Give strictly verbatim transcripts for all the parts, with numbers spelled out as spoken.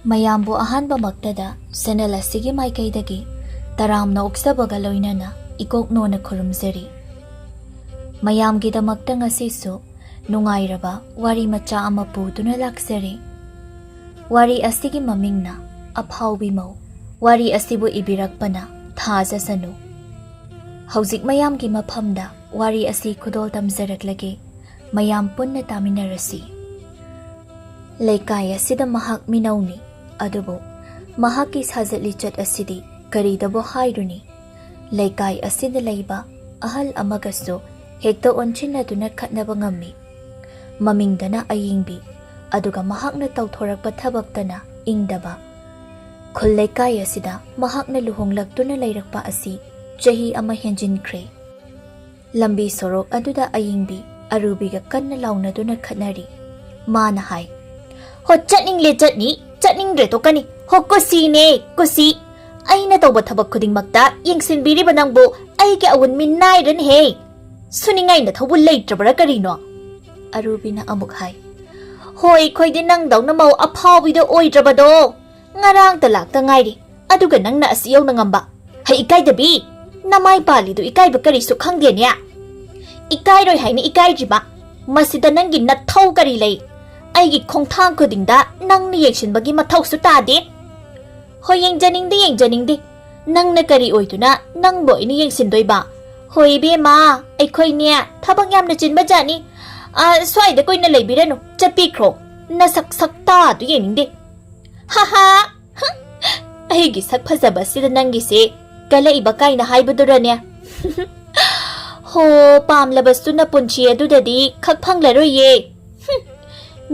ꯃꯌꯥꯝꯕꯨ ꯑꯍꯥꯟꯕꯃꯛꯇꯗ ꯆꯦꯅꯦꯜ ꯑꯁꯤꯒꯤ ꯃꯥꯏꯀꯩꯗꯒꯤ ꯇꯔꯥꯝꯅ ꯑꯣꯛꯆꯕꯒ ꯂꯣꯏꯅꯅ ꯏꯀꯣꯛꯅꯣꯅ ꯈꯨꯔꯨꯝꯖꯔꯤ꯫ ꯃꯌꯥꯝꯒꯤꯗꯃꯛꯇ ꯉꯁꯤꯁꯨ ꯅꯨꯡꯉꯥꯏꯔꯕ ꯋꯥꯔꯤ ꯃꯆꯥ ꯑꯃ ꯄꯨꯗꯨꯅ ꯂꯥꯛꯆꯔꯤ꯫ ꯋꯥꯔꯤ ꯑꯁꯤꯒꯤ ꯃꯃꯤꯡꯅ ꯑꯐꯥꯎꯕꯤ ꯃꯧ꯫ ꯋꯥꯔꯤ ꯑꯁꯤꯕꯨ ꯏꯕꯤꯔꯛꯄꯅ ꯊꯥꯖꯁꯅꯨ꯫ ꯍꯧꯖꯤꯛ ꯃꯌꯥꯝꯒꯤ ꯃꯐꯝꯗ ꯋꯥꯔꯤ ꯑꯁꯤ ꯈꯨꯗꯣꯜ ꯇꯝꯖꯔꯛꯂꯒꯦ꯫ ꯃꯌꯥꯝ ꯄꯨꯟꯅ ꯇꯥꯃꯤꯟꯅꯔꯁꯤ꯫ ꯂꯩꯀꯥꯏ ꯑꯁꯤꯗ ꯃꯍꯥꯛ ꯃꯤꯅꯧꯅꯤ, ꯑꯗꯨꯕꯨ ꯃꯍꯥꯛꯀꯤ ꯁꯥꯖꯠ ꯂꯤꯆꯠ ꯑꯁꯤꯗꯤ ꯀꯔꯤꯗꯕꯨ ꯍꯥꯏꯔꯨꯅꯤ? ꯂꯩꯀꯥꯏ ꯑꯁꯤꯗ ꯂꯩꯕ ꯑꯍꯜ ꯑꯃꯒꯁꯨ ꯍꯦꯛꯇ ꯑꯣꯟꯁꯤꯟꯅꯗꯨꯅ ꯈꯠꯅꯕ ꯉꯝꯃꯤ꯫ ꯃꯃꯤꯡꯗꯅ ꯑꯌꯤꯡꯕꯤ, ꯑꯗꯨꯒ ꯃꯍꯥꯛꯅ ꯇꯧꯊꯣꯔꯛꯄ ꯊꯕꯛꯇꯅ ꯏꯪꯗꯕ꯫ ꯈꯨꯜ ꯂꯩꯀꯥꯏ ꯑꯁꯤꯗ ꯃꯍꯥꯛꯅ ꯂꯨꯍꯣꯡꯂꯛꯇꯨꯅ ꯂꯩꯔꯛꯄ ꯑꯁꯤ ꯆꯍꯤ ꯑꯃ ꯍꯦꯟꯖꯤꯟꯈ꯭ꯔꯦ꯫ ꯂꯝꯕꯤ ꯁꯣꯔꯣꯛ ꯑꯗꯨꯗ ꯑꯌꯤꯡꯕꯤ ꯑꯔꯨꯕꯤꯒ ꯀꯟꯅ ꯂꯥꯎꯅꯗꯨꯅ ꯈꯠꯅꯔꯤ꯫ ꯃꯥꯅ ꯍꯥꯏ, "ꯍꯣ, ꯆꯠꯅꯤꯡꯂꯦ ꯆꯠꯅꯤ, ꯆꯠꯅꯤꯡꯗ꯭ꯔꯦ ꯇꯣꯛꯀꯅꯤ꯫ ꯍꯣ, ꯀꯨꯁꯤꯅꯦ, ꯀꯨꯁꯤ꯫ ꯑꯩꯅ ꯇꯧꯕ ꯊꯕꯛ ꯈꯨꯗꯤꯡꯃꯛꯇ ꯌꯦꯡꯁꯤꯟꯕꯤꯔꯤꯕ ꯅꯪꯕꯨ ꯑꯩꯒꯤ ꯑꯋꯨꯟ ꯃꯤꯅꯥꯏꯔꯅꯦꯍꯦ꯫ ꯁꯨꯅꯤꯡꯉꯥꯏ ꯅꯊꯧꯕꯨ ꯂꯩꯇ꯭ꯔꯕ꯭ꯔꯥ ꯀꯔꯤꯅꯣ?" ꯑꯔꯨꯕꯤꯅ ꯑꯃꯨꯛ ꯍꯥꯏ, "ꯍꯣꯏ, ꯑꯩꯈꯣꯏꯗꯤ ꯅꯪꯗꯧꯅ ꯃꯧ ꯑꯐꯥꯎꯕꯤꯗꯣ ꯑꯣꯏꯗ꯭ꯔꯕꯗꯣ꯫ ꯉꯔꯥꯡꯇ ꯂꯥꯛꯇ ꯉꯥꯏꯔꯤ, ꯑꯗꯨꯒ ꯅꯪꯅ ꯑꯁꯤ ꯌꯧꯅ ꯉꯝꯕ꯫ ꯍꯩ ꯏꯀꯥꯏꯗꯕꯤ, ꯅꯃꯥꯏ ꯄꯥꯜꯂꯤꯗꯨ ꯏꯀꯥꯏꯕ ꯀꯔꯤꯁꯨ ꯈꯪꯗꯦꯅꯦ꯫ ꯏꯀꯥꯏꯔꯣꯏ ꯍꯥꯏꯅ ꯏꯀꯥꯏꯗ꯭ꯔꯤꯕ? ꯃꯁꯤꯗ ꯅꯪꯒꯤ ꯅꯊꯧ ꯀꯔꯤ ꯂꯩ? ꯑꯩꯒꯤ ꯈꯣꯡꯊꯥꯡ ꯈꯨꯗꯤꯡꯗ ꯅꯪꯅ ꯌꯦꯡꯁꯤꯟꯕꯒꯤ ꯃꯊꯧꯁꯨ ꯇꯥꯗꯦ꯫" "ꯍꯣꯏ, ꯌꯦꯡꯖꯅꯤꯡꯗꯦ, ꯌꯦꯡꯖꯅꯤꯡꯗꯦ꯫ ꯅꯪꯅ ꯀꯔꯤ ꯑꯣꯏꯗꯨꯅ ꯅꯪꯕꯨ ꯑꯩꯅ ꯌꯦꯡꯁꯤꯟꯗꯣꯏꯕ? ꯍꯣꯏ ꯏꯕꯦꯝꯃ, ꯑꯩꯈꯣꯏꯅꯦ ꯊꯕꯛ ꯌꯥꯝꯅ ꯆꯤꯟꯕ ꯖꯥꯠꯅꯤ꯫ ꯑ, ꯁ꯭ꯋꯥꯏꯗ ꯀꯨꯏꯅ ꯂꯩꯕꯤꯔꯅꯨ, ꯆꯠꯄꯤꯈ꯭ꯔꯣ꯫ ꯅꯁꯛ ꯁꯛꯇꯥꯗꯨ ꯌꯦꯡꯅꯤꯡꯗꯦ꯫ ꯍꯥ ꯍꯥ, ꯍ, ꯑꯩꯒꯤ ꯁꯛ ꯐꯖꯕꯁꯤꯗ ꯅꯪꯒꯤꯁꯦ ꯀꯜꯂꯛꯏꯕ ꯀꯥꯏꯅ ꯍꯥꯏꯕꯗꯨꯔꯅꯦ?" "ꯍꯣ, ꯄꯥꯝꯂꯕꯁꯨ ꯅꯄꯨꯟꯁꯤ ꯑꯗꯨꯗꯗꯤ ꯈꯛ ꯐꯪꯂꯔꯣꯏꯌꯦ꯫ ꯍꯨꯝ,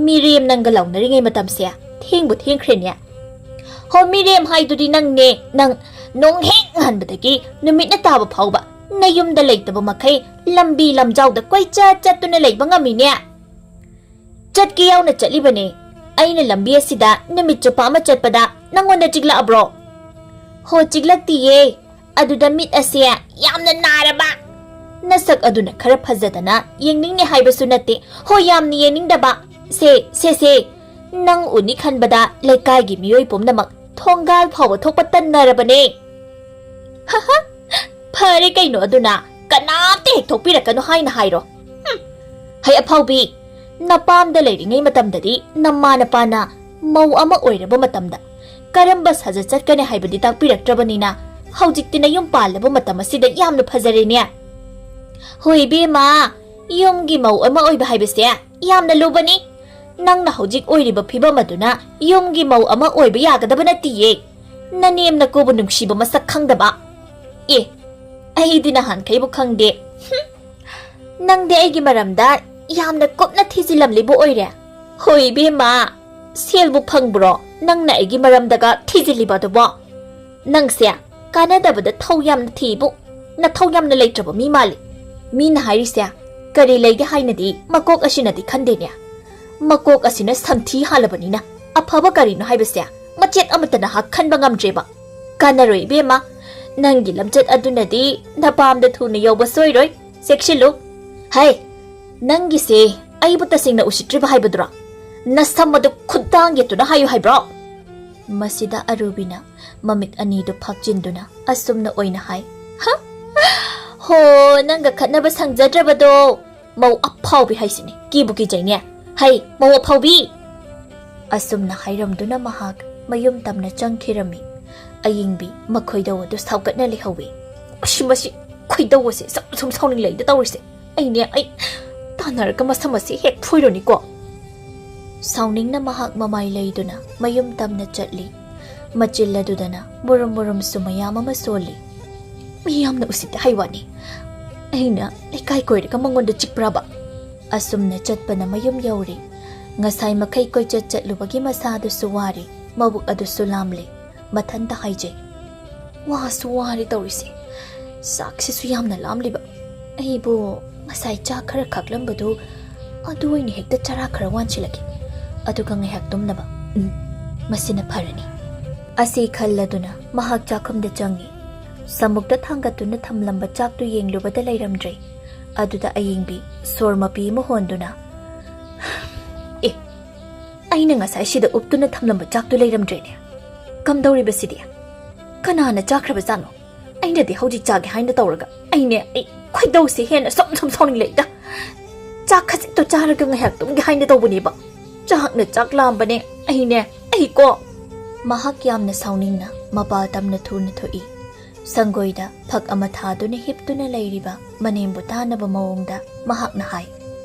ꯃꯤꯔꯦꯝ ꯅꯪꯒ ꯂꯥꯎꯅꯔꯤꯉꯩ ꯃꯇꯝꯁꯦ ꯊꯦꯡꯕꯨ ꯊꯦꯡꯈ꯭ꯔꯦꯅꯦ꯫" "ꯍꯣ, ꯃꯤꯔꯦꯝ ꯍꯥꯏꯗꯨꯗꯤ ꯅꯪꯅꯦ꯫ ꯅꯪ ꯅꯣꯡ ꯍꯦꯛ ꯉꯥꯟꯕꯗꯒꯤ ꯅꯨꯃꯤꯠꯅ ꯇꯥꯕ ꯐꯥꯎꯕ ꯅꯌꯨꯝꯗ ꯂꯩꯇꯕ ꯃꯈꯩ ꯂꯝꯕꯤ ꯂꯝꯖꯥꯎꯗ ꯀꯣꯏꯆꯠ ꯆꯠꯇꯨꯅ ꯂꯩꯕ ꯉꯝꯃꯤꯅꯦ꯫" "ꯆꯠꯀꯦ ꯌꯥꯎꯅ ꯆꯠꯂꯤꯕꯅꯦ꯫ ꯑꯩꯅ ꯂꯝꯕꯤ ꯑꯁꯤꯗ ꯅꯨꯃꯤꯠ ꯆꯨꯞꯄ ꯑꯃ ꯆꯠꯄꯗ ꯅꯪꯉꯣꯟꯗ ꯆꯤꯛꯂꯛꯑꯕ꯭ꯔꯣ?" "ꯍꯣ, ꯆꯤꯛꯂꯛꯇꯤꯌꯦ꯫ ꯑꯗꯨꯗ ꯃꯤꯠ ꯑꯁꯦ ꯌꯥꯝꯅ ꯅꯥꯔꯕ꯫ ꯅꯁꯛ ꯑꯗꯨꯅ ꯈꯔ ꯐꯖꯗꯅ ꯌꯦꯡꯅꯤꯡꯅꯦ ꯍꯥꯏꯕꯁꯨ ꯅꯠꯇꯦ꯫ ꯍꯣ, ꯌꯥꯝꯅ ꯌꯦꯡꯅꯤꯡꯗꯕ꯫ ꯁꯦ, ꯁꯦ, ꯁꯦ, ꯅꯪ ꯎꯅꯤ ꯈꯟꯕꯗ ꯂꯩꯀꯥꯏꯒꯤ ꯃꯤꯑꯣꯏ ꯄꯨꯝꯅꯃꯛ ꯊꯣꯡꯒꯥꯜ ꯐꯥꯎꯕ ꯊꯣꯛꯄ ꯇꯟꯅꯔꯕꯅꯦ꯫ ꯍꯍ, ꯐꯔꯦ ꯀꯩꯅꯣ ꯑꯗꯨꯅ, ꯀꯅꯥꯝꯇ ꯍꯦꯛ ꯊꯣꯛꯄꯤꯔꯛꯀꯅꯨ ꯍꯥꯏꯅ ꯍꯥꯏꯔꯣ꯫ ꯍꯨꯝ, ꯍꯩ ꯑꯐꯥꯎꯕꯤ, ꯅꯄꯥꯝꯗ ꯂꯩꯔꯤꯉꯩ ꯃꯇꯝꯗꯗꯤ ꯅꯃꯥ ꯅꯄꯥꯅ ꯃꯧ ꯑꯃ ꯑꯣꯏꯔꯕ ꯃꯇꯝꯗ ꯀꯔꯝꯕ ꯁꯥꯖꯠ ꯆꯠꯀꯅꯤ ꯍꯥꯏꯕꯗꯤ ꯇꯥꯛꯄꯤꯔꯛꯇ꯭ꯔꯕꯅꯤꯅ ꯍꯧꯖꯤꯛꯇꯤ ꯅꯌꯨꯝ ꯄꯥꯜꯂꯕ ꯃꯇꯝ ꯑꯁꯤꯗ ꯌꯥꯝꯅ ꯐꯖꯔꯦꯅꯦ꯫ ꯍꯣꯏ ꯏꯕꯦꯝꯃ, ꯌꯨꯝꯒꯤ ꯃꯧ ꯑꯃ ꯑꯣꯏꯕ ꯍꯥꯏꯕꯁꯦ ꯌꯥꯝꯅ ꯂꯨꯕꯅꯤ꯫ ꯅꯪꯅ ꯍꯧꯖꯤꯛ ꯑꯣꯏꯔꯤꯕ ꯐꯤꯕꯝ ꯑꯗꯨꯅ ꯌꯨꯝꯒꯤ ꯃꯧ ꯑꯃ ꯑꯣꯏꯕ ꯌꯥꯒꯗꯕ ꯅꯠꯇꯤꯌꯦ꯫ ꯅꯅꯦꯝ ꯅꯀꯨꯕꯨ ꯅꯨꯡꯁꯤꯕ ꯃꯁꯛ ꯈꯪꯗꯕ꯫ ꯑꯦ, ꯑꯩꯗꯤ ꯅꯍꯥꯟꯈꯩꯕꯨ ꯈꯪꯗꯦ꯫ ꯍꯨꯝ, ꯅꯪꯗꯤ ꯑꯩꯒꯤ ꯃꯔꯝꯗ ꯌꯥꯝꯅ ꯀꯨꯞꯅ ꯊꯤꯖꯤꯜꯂꯝꯂꯤꯕ ꯑꯣꯏꯔꯦ꯫ ꯍꯣꯏ ꯏꯕꯦꯝꯃ, ꯁꯦꯜꯕꯨ ꯐꯪꯕ꯭ꯔꯣ ꯅꯪꯅ ꯑꯩꯒꯤ ꯃꯔꯝꯗꯒ ꯊꯤꯖꯤꯜꯂꯤꯕ ꯑꯗꯨꯕꯣ? ꯅꯪꯁꯦ ꯀꯥꯟꯅꯗꯕꯗ ꯊꯧ ꯌꯥꯝꯅ ꯊꯤꯕꯨ, ꯅꯊꯧ ꯌꯥꯝꯅ ꯂꯩꯇ꯭ꯔꯕ ꯃꯤ ꯃꯥꯜꯂꯤ꯫ ꯃꯤꯅ ꯍꯥꯏꯔꯤꯁꯦ ꯀꯔꯤ ꯂꯩꯒꯦ ꯍꯥꯏꯅꯗꯤ ꯃꯀꯣꯛ ꯑꯁꯤꯅꯗꯤ ꯈꯟꯗꯦꯅꯦ꯫ ꯃꯀꯣꯛ ꯑꯁꯤꯅ ꯁꯟꯊꯤ ꯍꯥꯜꯂꯕꯅꯤꯅ ꯑꯐꯕ ꯀꯔꯤꯅꯣ ꯍꯥꯏꯕꯁꯦ ꯃꯆꯦꯠ ꯑꯃꯠꯇ ꯅꯍꯥꯛ ꯈꯟꯕ ꯉꯝꯗ꯭ꯔꯦꯕ꯫ ꯀꯥꯟꯅꯔꯣꯏ ꯏꯕꯦꯝꯃ, ꯅꯪꯒꯤ ꯂꯝꯆꯠ ꯑꯗꯨꯅꯗꯤ ꯅꯄꯥꯝꯗ ꯊꯨꯅ ꯌꯧꯕ ꯁꯣꯏꯔꯣꯏ꯫ ꯆꯦꯛꯁꯤꯜꯂꯨ꯫ ꯍꯩ, ꯅꯪꯒꯤꯁꯦ ꯑꯩꯕꯨ ꯇꯁꯦꯡꯅ ꯎꯁꯤꯠꯇ꯭ꯔꯤꯕ ꯍꯥꯏꯕꯗꯨꯔꯣ? ꯅꯁꯝ ꯑꯗꯨ ꯈꯨꯠꯇꯥꯡ ꯌꯦꯠꯇꯨꯅ ꯍꯥꯏꯌꯨ ꯍꯥꯏꯕ꯭ꯔꯣ? ꯃꯁꯤꯗ ꯑꯔꯨꯕꯤꯅ ꯃꯃꯤꯠ ꯑꯅꯤꯗꯨ ꯐꯥꯛꯆꯤꯟꯗꯨꯅ ꯑꯁꯨꯝꯅ ꯑꯣꯏꯅ ꯍꯥꯏ꯫ ꯍ? ꯍꯣ, ꯅꯪꯒ ꯈꯠꯅꯕ ꯁꯪꯖꯗ꯭ꯔꯕꯗꯣ꯫ ꯃꯧ ꯑꯐꯥꯎꯕꯤ ꯍꯥꯏꯁꯤꯅꯦ, ꯀꯤꯕꯨ ꯀꯤꯖꯩꯅꯦ꯫ ꯍꯩ, ꯃꯧ ꯑꯐꯥꯎꯕꯤ! ꯑꯁꯨꯝꯅ ꯍꯥꯏꯔꯝꯗꯨꯅ ꯃꯍꯥꯛ ꯃꯌꯨꯝ ꯇꯝꯅ ꯆꯪꯈꯤꯔꯝꯃꯤ꯫ ꯑꯌꯤꯡꯕꯤ ꯃꯈꯣꯏꯗꯧ ꯑꯗꯨ ꯁꯥꯎꯒꯠꯅ ꯂꯩꯍꯧꯋꯤ꯫ ꯑꯁꯤ ꯃꯁꯤ ꯈꯣꯏꯗꯧ ꯑꯁꯦ ꯁꯨꯝ ꯁꯨꯝ ꯁꯥꯎꯅꯤꯡꯂꯛꯏꯗ ꯇꯧꯔꯤꯁꯦ꯫ ꯑꯩꯅꯦ, ꯑꯩ ꯇꯥꯟꯅꯔꯒ ꯃꯁꯝ ꯑꯁꯤ ꯍꯦꯛ ꯐꯣꯏꯔꯨꯅꯤꯀꯣ꯫ ꯁꯥꯎꯅꯤꯡꯅ ꯃꯍꯥꯛ ꯃꯃꯥꯏ ꯂꯩꯗꯨꯅ ꯃꯌꯨꯝ ꯇꯝꯅ ꯆꯠꯂꯤ꯫ ꯃꯆꯤꯜ ꯑꯗꯨꯗꯅ ꯃꯨꯔꯨꯝ ꯃꯨꯔꯨꯝꯁꯨ ꯃꯌꯥꯝ ꯑꯃ ꯁꯣꯜꯂꯤ꯫ ꯃꯤ ꯌꯥꯝꯅ ꯎꯁꯤꯠꯇꯦ ꯍꯥꯏ ꯋꯥꯅꯤ꯫ ꯑꯩꯅ ꯂꯩꯀꯥꯏ ꯀꯣꯏꯔꯒ ꯃꯉꯣꯟꯗ ꯆꯤꯛꯄ꯭ꯔꯕ? ꯑꯁꯨꯝꯅ ꯆꯠꯄꯅ ꯃꯌꯨꯝ ꯌꯧꯔꯦ꯫ ꯉꯁꯥꯏ ꯃꯈꯩ ꯀꯣꯏꯆꯠ ꯆꯠꯂꯨꯕꯒꯤ ꯃꯁꯥꯗꯨꯁꯨ ꯋꯥꯔꯦ, ꯃꯕꯨꯛ ꯑꯗꯨꯁꯨ ꯂꯥꯝꯂꯦ꯫ ꯃꯊꯟꯇ ꯍꯥꯏꯖꯩ, "ꯋꯥꯁꯨ ꯋꯥꯔꯦ ꯇꯧꯔꯤꯁꯦ꯫ ꯆꯥꯛꯁꯤꯁꯨ ꯌꯥꯝꯅ ꯂꯥꯝꯂꯤꯕ꯫ ꯑꯩꯕꯨ ꯉꯁꯥꯏ ꯆꯥꯛ ꯈꯔ ꯈꯥꯛꯂꯝꯕꯗꯨ ꯑꯗꯨ ꯑꯣꯏꯅ ꯍꯦꯛꯇ ꯆꯔꯥ ꯈꯔ ꯋꯥꯟꯁꯤꯜꯂꯒꯦ꯫ ꯑꯗꯨꯒ ꯉꯥꯏꯍꯥꯛ ꯇꯨꯝꯅꯕ꯫ ꯎꯝ, ꯃꯁꯤꯅ ꯐꯔꯅꯤ"꯫ ꯑꯁꯤ ꯈꯜꯂꯗꯨꯅ ꯃꯍꯥꯛ ꯆꯥꯛꯈꯨꯝꯗ ꯆꯪꯉꯤ꯫ ꯁꯃꯨꯛꯇ ꯊꯥꯡꯒꯠꯇꯨꯅ ꯊꯝꯂꯝꯕ ꯆꯥꯛꯇꯨ ꯌꯦꯡꯂꯨꯕꯗ ꯂꯩꯔꯝꯗ꯭ꯔꯦ꯫ ꯑꯗꯨꯗ ꯑꯌꯤꯡꯕꯤ ꯁꯣꯔ ꯃꯄꯤ ꯑꯃ ꯍꯣꯟꯗꯨꯅ, "ꯑꯦ, ꯑꯩꯅ ꯉꯁꯥꯏ ꯁꯤꯗ ꯎꯞꯇꯨꯅ ꯊꯝꯂꯝꯕ ꯆꯥꯛꯇꯨ ꯂꯩꯔꯝꯗ꯭ꯔꯦꯅꯦ꯫ ꯀꯝꯗꯧꯔꯤꯕꯁꯤꯗꯤ? ꯀꯅꯥꯅ ꯆꯥꯈ꯭ꯔꯕꯖꯥꯠꯅꯣ? ꯑꯩꯅꯗꯤ ꯍꯧꯖꯤꯛ ꯆꯥꯒꯦ ꯍꯥꯏꯅ ꯇꯧꯔꯒ ꯑꯩꯅꯦ, ꯑꯩ ꯈꯣꯏꯗꯧꯁꯦ ꯍꯦꯟꯅ ꯁꯨꯝ ꯁꯨꯝ ꯁꯥꯎꯅꯤꯡꯂꯛꯏꯗ꯫ ꯆꯥꯛ ꯈꯖꯤꯛꯇꯣ ꯆꯥꯔꯒ ꯉꯥꯏꯍꯥꯛ ꯇꯨꯝꯒꯦ ꯍꯥꯏꯅ ꯇꯧꯕꯅꯦꯕ꯫ ꯆꯥꯛꯅ ꯆꯥꯛ ꯂꯥꯝꯕꯅꯦ꯫ ꯑꯩꯅꯦ, ꯑꯩꯀꯣ꯫ ꯃꯍꯥꯛ ꯌꯥꯝꯅ ꯁꯥꯎꯅꯤꯡꯅ ꯃꯄꯥ ꯇꯝꯅ ꯊꯨꯅ ꯊꯣꯛꯏ꯫ ꯁꯪꯒꯣꯏꯗ ꯐꯛ ꯑꯃ ꯊꯥꯗꯨꯅ ꯍꯤꯞꯇꯨꯅ ꯂꯩꯔꯤꯕ ꯃꯅꯦꯝꯕꯨ ꯇꯥꯅꯕ ꯃꯑꯣꯡꯗ ꯃꯍꯥꯛꯅ ꯍꯥꯏ,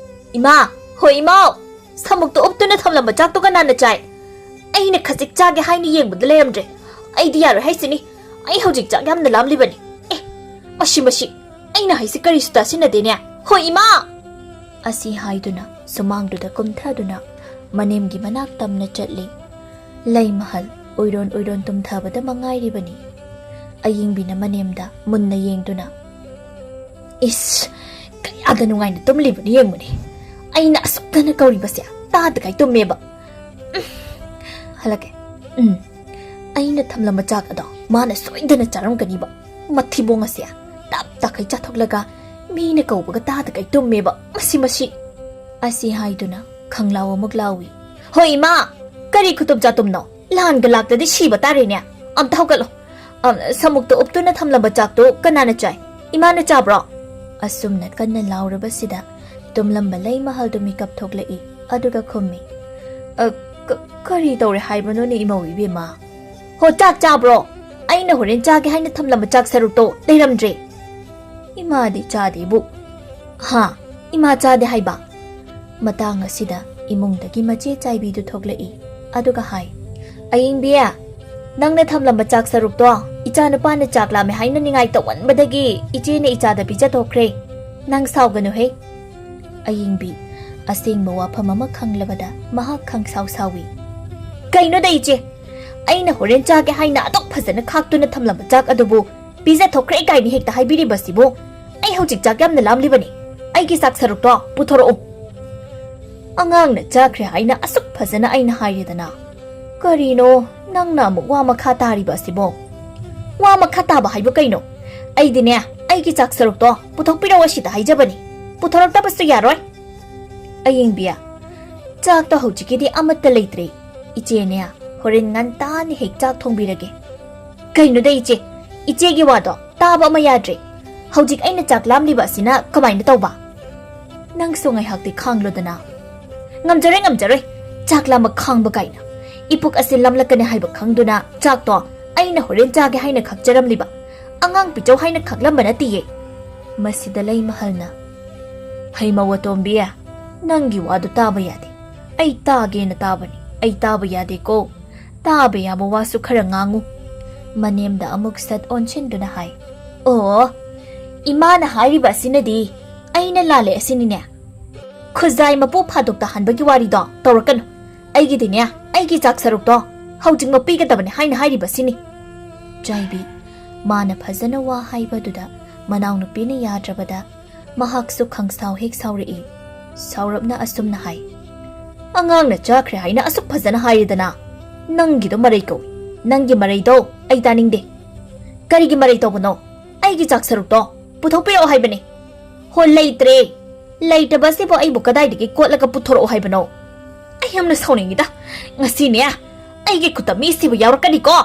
"ꯏꯃꯥ! ꯍꯣꯏ, ꯏꯃꯥꯎ! ꯁꯃꯨꯛꯇ ꯎꯞꯇꯨꯅ ꯊꯝꯂꯝꯕ ꯆꯥꯛꯇꯨ ꯀꯅꯥꯅ ꯆꯥꯏ? ꯑꯩꯅ ꯈꯖꯤꯛ ꯆꯥꯒꯦ ꯍꯥꯏꯅ ꯌꯦꯡꯕꯗ ꯂꯩꯔꯝꯗ꯭ꯔꯦ꯫ ꯑꯩꯗꯤ ꯌꯥꯔꯣꯏ ꯍꯥꯏꯁꯤꯅꯤ꯫ ꯑꯩ ꯍꯧꯖꯤꯛ ꯆꯥꯛ ꯌꯥꯝꯅ ꯂꯥꯝꯂꯤꯕꯅꯤ꯫ ꯑꯦ, ꯃꯁꯤ, ꯃꯁꯤ! ꯑꯩꯅ ꯍꯥꯏꯁꯤ ꯀꯔꯤꯁꯨ ꯇꯥꯁꯤꯟꯅꯗꯦꯅꯦ꯫ ꯍꯣꯏ, ꯏꯃꯥ!" ꯑꯁꯤ ꯍꯥꯏꯗꯨꯅ ꯁꯨꯃꯥꯡꯗꯨꯗ ꯀꯨꯝꯊꯗꯨꯅ ꯃꯅꯦꯝꯒꯤ ꯃꯅꯥꯛ ꯇꯝꯅ ꯆꯠꯂꯤ꯫ ꯂꯩꯃꯍꯜ ꯎꯏꯔꯣꯟ ꯎꯏꯔꯣꯟ ꯇꯨꯝꯊꯕꯗ ꯃꯉꯥꯏꯔꯤꯕꯅꯤ꯫ ꯑꯌꯤꯡꯕꯤꯅ ꯃꯅꯦꯝꯗ ꯃꯨꯟꯅ ꯌꯦꯡꯗꯨꯅ, "ꯏꯁ, ꯀꯌꯥꯗ ꯅꯨꯡꯉꯥꯏꯅ ꯇꯨꯝꯂꯤꯕꯅꯤ ꯌꯦꯡꯉꯨꯅꯦ꯫ ꯑꯩꯅ ꯑꯁꯨꯛꯇꯅ ꯀꯧꯔꯤꯕꯁꯦ ꯇꯥꯗꯈꯩ ꯇꯨꯝꯃꯦꯕ꯫ ꯎꯝ, ꯍꯜꯂꯛꯀꯦ꯫ ꯎꯝ, ꯑꯩꯅ ꯊꯝꯂꯝꯕ ꯆꯥꯛ ꯑꯗꯣ ꯃꯥꯅ ꯁꯣꯏꯗꯅ ꯆꯥꯔꯝꯒꯅꯤꯕ꯫ ꯃꯊꯤꯕꯣꯡ ꯑꯁꯦ ꯇꯞ ꯇꯥꯈꯩ ꯆꯥꯊꯣꯛꯂꯒ ꯃꯤꯅ ꯀꯧꯕꯒ ꯇꯥꯗꯈꯩ ꯇꯨꯝꯃꯦꯕ꯫ ꯃꯁꯤ, ꯃꯁꯤ!" ꯑꯁꯤ ꯍꯥꯏꯗꯨꯅ ꯈꯪꯂꯥꯎ ꯑꯃꯨꯛ ꯂꯥꯎꯏ꯫ "ꯍꯣꯏ, ꯏꯃꯥ! ꯀꯔꯤ ꯈꯨꯇꯨꯝ ꯆꯥꯇꯨꯝꯅꯣ? ꯂꯥꯟꯒ ꯂꯥꯛꯇꯗꯤ ꯁꯤꯕ ꯇꯥꯔꯦꯅꯦ꯫ ꯑꯝꯇ ꯍꯧꯒꯠꯂꯣ꯫ ꯑꯝ, ꯁꯃꯨꯛꯇ ꯎꯞꯇꯨꯅ ꯊꯝꯂꯝꯕ ꯆꯥꯛꯇꯨ ꯀꯅꯥꯅ ꯆꯥꯏ? ꯏꯃꯥꯅ ꯆꯥꯕ꯭ꯔꯣ?" ꯑꯁꯨꯝꯅ ꯀꯟꯅ ꯂꯥꯎꯔꯕꯁꯤꯗ ꯇꯨꯝꯂꯝꯕ ꯂꯩꯃꯍꯜꯗꯨ ꯃꯤꯀꯞ ꯊꯣꯛꯂꯛꯏ꯫ ꯑꯗꯨꯒ ꯈꯨꯝꯃꯤ, "ꯑ, ꯀ-, ꯀꯔꯤ ꯇꯧꯔꯦ ꯍꯥꯏꯕꯅꯣꯅꯦ, ꯏꯃꯧ ꯏꯕꯦꯝꯃ? ꯍꯣ, ꯆꯥꯛ ꯆꯥꯕ꯭ꯔꯣ? ꯑꯩꯅ ꯍꯣꯔꯦꯟ ꯆꯥꯒꯦ ꯍꯥꯏꯅ ꯊꯝꯂꯝꯕ ꯆꯥꯛ ꯁꯔꯨꯛꯇꯣ ꯂꯩꯔꯝꯗ꯭ꯔꯦ?" "ꯏꯃꯥꯗꯤ ꯆꯥꯗꯦꯕꯨ꯫" "ꯍꯥ? ꯏꯃꯥ ꯆꯥꯗꯦ ꯍꯥꯏꯕ?" ꯃꯇꯥꯡ ꯑꯁꯤꯗ ꯏꯃꯨꯡꯗꯒꯤ ꯃꯆꯦ ꯆꯥꯏꯕꯤꯗꯨ ꯊꯣꯛꯂꯛꯏ꯫ ꯑꯗꯨꯒ ꯍꯥꯏ, "ꯑꯌꯤꯡꯕꯤ, ꯅꯪꯅ ꯊꯝꯂꯝꯕ ꯆꯥꯛ ꯁꯔꯨꯛꯇꯣ ꯏꯆꯥꯅꯨꯄꯥꯅ ꯆꯥꯛ ꯂꯥꯝꯃꯦ ꯍꯥꯏꯅ ꯅꯤꯡꯉꯥꯏ ꯇꯧꯃꯟꯕꯗꯒꯤ ꯏꯆꯦꯅ ꯏꯆꯥꯗ ꯄꯤꯖꯊꯣꯛꯈ꯭ꯔꯦ꯫ ꯅꯪ ꯁꯥꯎꯒꯅꯨꯍꯦ꯫" ꯑꯌꯤꯡꯕꯤ ꯑꯁꯦꯡꯕ ꯋꯥꯐꯝ ꯑꯃ ꯈꯪꯂꯕꯗ ꯃꯍꯥꯛ ꯈꯪꯁꯥꯎ ꯁꯥꯎꯏ꯫ "ꯀꯩꯅꯣꯗ ꯏꯆꯦ, ꯑꯩꯅ ꯍꯣꯔꯦꯟ ꯆꯥꯒꯦ ꯍꯥꯏꯅ ꯑꯗꯨꯛ ꯐꯖꯅ ꯈꯥꯛꯇꯨꯅ ꯊꯝꯂꯝꯕ ꯆꯥꯛ ꯑꯗꯨꯕꯨ ꯄꯤꯖꯊꯣꯛꯈ꯭ꯔꯦ ꯀꯥꯏꯅ ꯍꯦꯛꯇ ꯍꯥꯏꯕꯤꯔꯤꯕꯁꯤꯕꯨ? ꯑꯩ ꯍꯧꯖꯤꯛ ꯆꯥꯛ ꯌꯥꯝꯅ ꯂꯥꯝꯂꯤꯕꯅꯤ꯫ ꯑꯩꯒꯤ ꯆꯥꯛ ꯁꯔꯨꯛꯇꯣ ꯄꯨꯊꯣꯔꯛꯎ꯫" "ꯑꯉꯥꯡꯅ ꯆꯥꯈ꯭ꯔꯦ ꯍꯥꯏꯅ ꯑꯁꯨꯛ ꯐꯖꯅ ꯑꯩꯅ ꯍꯥꯏꯔꯦꯗꯅ꯫ ꯀꯔꯤꯅꯣ ꯅꯪꯅ ꯑꯃꯨꯛ ꯋꯥ ꯃꯈꯥ ꯇꯥꯔꯤꯕ ꯑꯁꯤꯕꯣ?" "ꯋꯥ ꯃꯈꯥ ꯇꯥꯕ ꯍꯥꯏꯕꯨ ꯀꯩꯅꯣ? ꯑꯩꯗꯤꯅꯦ, ꯑꯩꯒꯤ ꯆꯥꯛ ꯁꯔꯨꯛꯇꯣ ꯄꯨꯊꯣꯛꯄꯤꯔꯛꯑꯣ ꯑꯁꯤꯗ ꯍꯥꯏꯖꯕꯅꯤ꯫ ꯄꯨꯊꯣꯔꯛꯇꯕꯁꯨ ꯌꯥꯔꯣꯏ꯫" ꯑꯌꯤꯡꯕꯤ, "ꯆꯥꯛꯇꯣ ꯍꯧꯖꯤꯛꯀꯤꯗꯤ ꯑꯃꯠꯇ ꯂꯩꯇ꯭ꯔꯦ꯫ ꯏꯆꯦꯅꯦ, ꯍꯣꯔꯦꯟ ꯉꯟꯇꯥꯅ ꯍꯦꯛ ꯆꯥꯛ ꯊꯣꯡꯕꯤꯔꯒꯦ꯫" "ꯀꯩꯅꯣꯗ ꯏꯆꯦ, ꯏꯆꯦꯒꯤ ꯋꯥꯗꯣ ꯇꯥꯕ ꯑꯃ ꯌꯥꯗ꯭ꯔꯦ꯫ ꯍꯧꯖꯤꯛ ꯑꯩꯅ ꯆꯥꯛ ꯂꯥꯝꯂꯤꯕ ꯑꯁꯤꯅ ꯀꯃꯥꯏꯅ ꯇꯧꯕ?" "ꯅꯪꯁꯨ ꯉꯥꯏꯍꯥꯛꯇꯤ ꯈꯥꯡꯂꯣꯗꯅ꯫" "ꯉꯝꯖꯔꯣꯏ, ꯉꯝꯖꯔꯣꯏ꯫ ꯆꯥꯛ ꯂꯥꯝꯕ ꯈꯥꯡꯕ ꯀꯥꯏꯅ꯫ ꯏꯄꯨꯛ ꯑꯁꯤ ꯂꯥꯝꯂꯛꯀꯅꯤ ꯍꯥꯏꯕ ꯈꯪꯗꯨꯅ ꯆꯥꯛꯇꯣ ꯑꯩꯅ ꯍꯣꯔꯦꯟ ꯆꯥꯒꯦ ꯍꯥꯏꯅ ꯈꯛꯆꯔꯝꯂꯤꯕ꯫ ꯑꯉꯥꯡ ꯄꯤꯖꯧ ꯍꯥꯏꯅ ꯈꯛꯂꯝꯕ ꯅꯠꯇꯤꯌꯦ꯫" ꯃꯁꯤꯗ ꯂꯩꯃꯍꯜꯅ, "ꯍꯩꯃꯧ ꯑꯇꯣꯝꯕꯤ, ꯅꯪꯒꯤ ꯋꯥꯗꯨ ꯇꯥꯕ ꯌꯥꯗꯦ꯫ ꯑꯩ ꯇꯥꯒꯦꯅ ꯇꯥꯕꯅꯤ꯫ ꯑꯩ ꯇꯥꯕ ꯌꯥꯗꯦꯀꯣ꯫ ꯇꯥꯕ ꯌꯥꯕ ꯋꯥꯁꯨ ꯈꯔ ꯉꯥꯡꯉꯨ꯫" ꯃꯅꯦꯝꯗ ꯑꯃꯨꯛ ꯁꯠ ꯑꯣꯟꯁꯤꯟꯗꯨꯅ ꯍꯥꯏ, "ꯑꯣ, ꯏꯃꯥꯅ ꯍꯥꯏꯔꯤꯕ ꯑꯁꯤꯅꯗꯤ ꯑꯩꯅ ꯂꯥꯜꯂꯦ ꯑꯁꯤꯅꯤꯅꯦ꯫ ꯈꯨꯖꯥꯏ ꯃꯄꯨ ꯐꯥꯗꯣꯛ ꯇꯥꯍꯟꯕꯒꯤ ꯋꯥꯔꯤꯗꯣ ꯇꯧꯔꯛꯀꯅꯨ꯫ ꯑꯩꯒꯤꯗꯤꯅꯦ, ꯑꯩꯒꯤ ꯆꯥꯛ ꯁꯔꯨꯛꯇꯣ ꯍꯧꯖꯤꯛꯃꯛ ꯄꯤꯒꯗꯕꯅꯤ ꯍꯥꯏꯅ ꯍꯥꯏꯔꯤꯕꯁꯤꯅꯤ꯫" ꯆꯥꯏꯕꯤ, ꯃꯥꯅ ꯐꯖꯅ ꯋꯥ ꯍꯥꯏꯕꯗꯨꯗ ꯃꯅꯥꯎꯅꯨꯄꯤꯅ ꯌꯥꯗ꯭ꯔꯕꯗ ꯃꯍꯥꯛꯁꯨ ꯈꯪꯁꯥꯎ ꯍꯦꯛ ꯁꯥꯎꯔꯛꯏ꯫ ꯁꯥꯎꯔꯞꯅ ꯑꯁꯨꯝꯅ ꯍꯥꯏ, "ꯑꯉꯥꯡꯅ ꯆꯥꯈ꯭ꯔꯦ ꯍꯥꯏꯅ ꯑꯁꯨꯛ ꯐꯖꯅ ꯍꯥꯏꯔꯦꯗꯅ꯫ ꯅꯪꯒꯤꯗꯣ ꯃꯔꯩ ꯀꯧꯏ꯫ ꯅꯪꯒꯤ ꯃꯔꯩꯗꯣ ꯑꯩ ꯇꯥꯅꯤꯡꯗꯦ꯫ ꯀꯔꯤꯒꯤ ꯃꯔꯩ ꯇꯧꯕꯅꯣ? ꯑꯩꯒꯤ ꯆꯥꯛ ꯁꯔꯨꯛꯇꯣ ꯄꯨꯊꯣꯛꯄꯤꯔꯛꯑꯣ ꯍꯥꯏꯕꯅꯦ꯫" "ꯍꯣ, ꯂꯩꯇ꯭ꯔꯦ꯫ ꯂꯩꯇꯕꯁꯤꯕꯨ ꯑꯩꯕꯨ ꯀꯗꯥꯏꯗꯒꯤ ꯀꯣꯠꯂꯒ ꯄꯨꯊꯣꯔꯛꯑꯣ ꯍꯥꯏꯕꯅꯣ? ꯑꯩ ꯌꯥꯝꯅ ꯁꯥꯎꯅꯤꯡꯉꯤꯗ꯫ ꯉꯁꯤꯅꯦ, ꯑꯩꯒꯤ ꯈꯨꯠꯇ ꯃꯤꯁꯤꯕꯨ ꯌꯥꯎꯔꯛꯀꯅꯤꯀꯣ꯫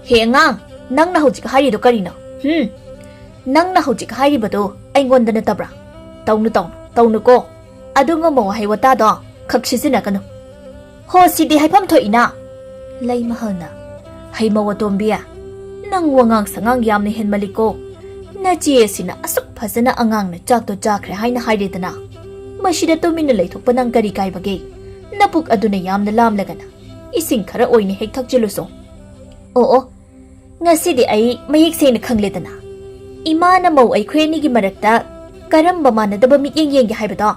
ꯍꯦ ꯑꯉꯥꯡ, ꯅꯪꯅ ꯍꯧꯖꯤꯛ ꯍꯥꯏꯔꯤꯗꯣ ꯀꯔꯤꯅꯣ? ꯍꯨꯝ? ꯅꯪꯅ ꯍꯧꯖꯤꯛ ꯍꯥꯏꯔꯤꯕꯗꯣ ꯑꯩꯉꯣꯟꯗ ꯅꯠꯇꯕ꯭ꯔꯥ? ꯇꯧꯅꯨ, ꯇꯧꯅꯨ, ꯇꯧꯅꯨꯀꯣ꯫ ꯑꯗꯨꯒꯨꯝꯕ ꯋꯥꯍꯩ ꯋꯥꯇꯥꯗꯣ ꯈꯛ ꯁꯤꯖꯤꯟꯅꯒꯅꯨ꯫" "ꯍꯣ, ꯁꯤꯗꯤ ꯍꯥꯏꯐꯝ ꯊꯣꯛꯏꯅ꯫" ꯂꯩꯃꯍꯜꯅ, "ꯍꯩꯃꯧ ꯑꯇꯣꯝꯕꯤ, ꯅꯪ ꯋꯥꯉꯥꯡ ꯁꯉꯥꯡ ꯌꯥꯝꯅ ꯍꯦꯟꯃꯜꯂꯤꯀꯣ꯫ ꯅꯆꯦ ꯑꯁꯤꯅ ꯑꯁꯨꯛ ꯐꯖꯅ ꯑꯉꯥꯡꯅ ꯆꯥꯛꯇꯣ ꯆꯥꯈ꯭ꯔꯦ ꯍꯥꯏꯅ ꯍꯥꯏꯔꯦꯗꯅ꯫ ꯃꯁꯤꯗ ꯇꯨꯃꯤꯟꯅ ꯂꯩꯊꯣꯛꯄ ꯅꯪ ꯀꯔꯤ ꯀꯥꯏꯕꯒꯦ? ꯅꯄꯨꯛ ꯑꯗꯨꯅ ꯌꯥꯝꯅ ꯂꯥꯝꯂꯒꯅ ꯏꯁꯤꯡ ꯈꯔ ꯑꯣꯏꯅ ꯍꯦꯛ ꯊꯛꯆꯤꯜꯂꯨꯁꯣ꯫" "ꯑꯣ, ꯑꯣ, ꯉꯁꯤꯗꯤ ꯑꯩ ꯃꯌꯦꯛ ꯁꯦꯡꯅ ꯈꯪꯂꯦꯗꯅ꯫ ꯏꯃꯥꯅ ꯃꯧ ꯑꯩꯈꯣꯏ ꯑꯅꯤꯒꯤ ꯃꯔꯛꯇ ꯀꯔꯝꯕ ꯃꯥꯟꯅꯗꯕ ꯃꯤꯠꯌꯦꯡ ꯌꯦꯡꯒꯦ ꯍꯥꯏꯕꯗꯣ